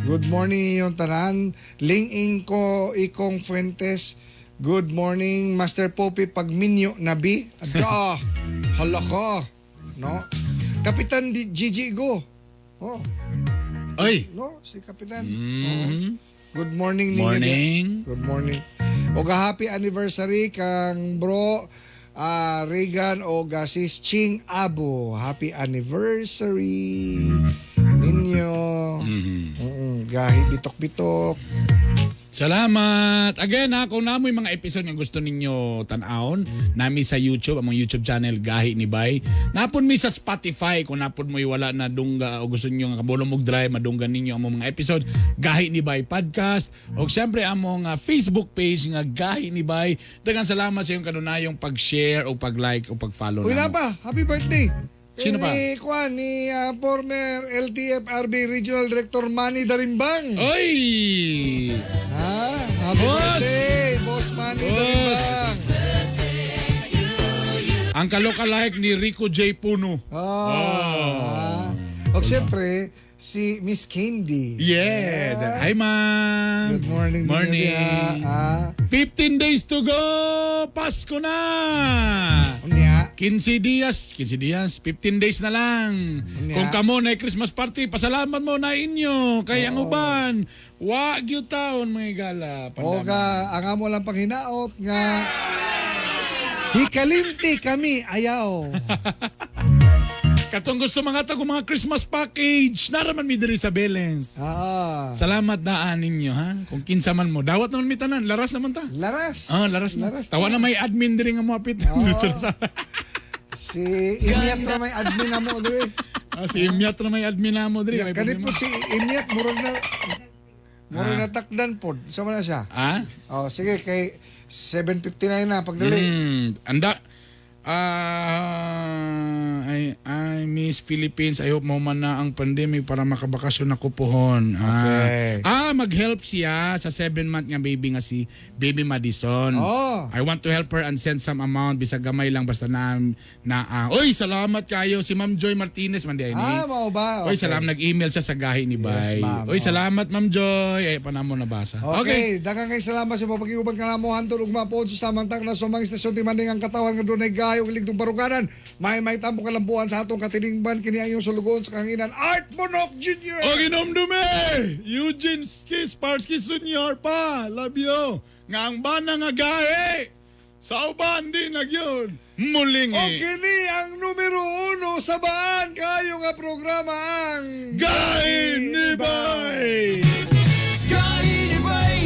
Good morning yung tanan. Ling Ingko Ikong Fuentes. Good morning Master Poppy Pagminyo Nabi. Ada. Hala ka. No? Kapitan Gigi Go. Oh, Ay. no, si Kapitan. Oh. Good morning ninyo. Morning. diya. Good morning. Og happy anniversary kang bro Regan o sis Ching Abo. Happy anniversary ninyo. Gahi bitok-bitok. Salamat. Again ha, kung namoy mga episode nga gusto ninyo tan-awon, nami sa YouTube, among YouTube channel Gahi ni Bay. Napon mi sa Spotify kung napon mo'y wala na dungga o gusto niyo nga kabulong og drive madunggan ninyo among mga episode Gahi ni Bay podcast. O syempre among Facebook page nga Gahi ni Bay. Daghang salamat sa iyong kanunayong pag-share o pag-like o pag-follow Uy namo. na pa, happy birthday. Sino pa? Ni Kwan, ni former LTFRB Regional Director Manny Darimbang. Oy! Ha? Happy Boss! birthday, Boss Manny Boss! Darimbang. Ang kalokalike ni Rico J. Puno. Ah. O siyempre, si Miss Candy. Yes. Hi, ma'am. Good morning. Morning. Din ah. 15 days to go! Pasko na! Unya. 15 dias, 15 dias, 15 days na lang. Unya. Kung kamo na Christmas party, pasalamat mo na inyo kay ang uban. Wa gyud taon mga gala. O ka, ang amo lang panghinaot nga hikalimti kami ayaw. Katong gusto mga tago mga Christmas package, naraman mi diri sa Belens. Ah. Salamat daan ninyo ha. Kung kinsa man mo, dawat naman mi tanan, laras naman ta. Laras. Ah, laras na. Laras Tawa na may admin diri nga moapit. Si Imyat na may admin na mo diri. Ah, si Imyat na may admin na mo diri. May Kani problema. po si Imyat murag na Mura na takdan pod. Sa man na siya? Ah? Oh, sige kay 7:59 na pagdali. Anda. Ah, I miss Philippines. I hope mahuman na ang pandemic para makabakasyon ako pohon. Ah, Okay. mag-help siya sa 7-month nga baby nga si Baby Madison. Oh. I want to help her and send some amount bisag gamay lang basta na na Oy, salamat kayo si Ma'am Joy Martinez man di ay ni. Ah, mao ba? Oy, salamat, nag-email siya sa gahi ni Yes, Bay. ma'am. Oy, Oh. salamat, Ma'am Joy. Ay pa namo nabasa. Okay, daghang kay salamat sa pagkiuban ka namo hantod ugma po sa samantang na sumang istasyon ti Manding ang katawan nga dunay gayo ug ligtong baruganan. May may tampo kalambuan sa atong katiningban kini ang iyong sulugoon sa kahanginan Art Bonok Jr. O ginomdume! Eugene Ski Sparsky Senior pa! Love you! Nga ang bana nga gahi! Sa uban di na gyud! Muling O kini ang numero uno sa baan kayo nga programa ang Gahi ni Bay! Gahi ni Bay!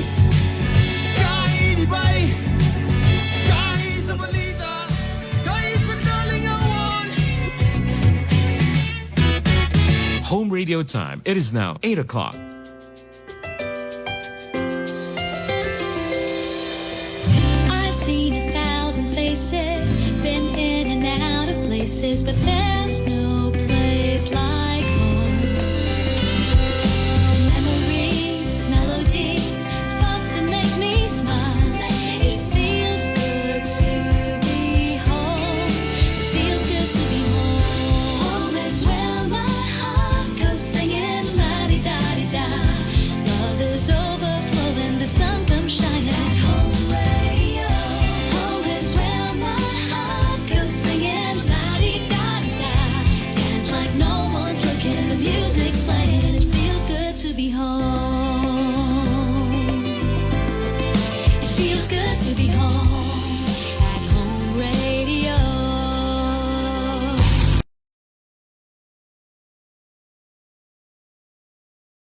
Gahi ni Bay! Gahi sa balita! Gahi sa kalingawan! Home radio time. It is now 8 o'clock. I've seen a thousand faces, been in and out of places, but there's no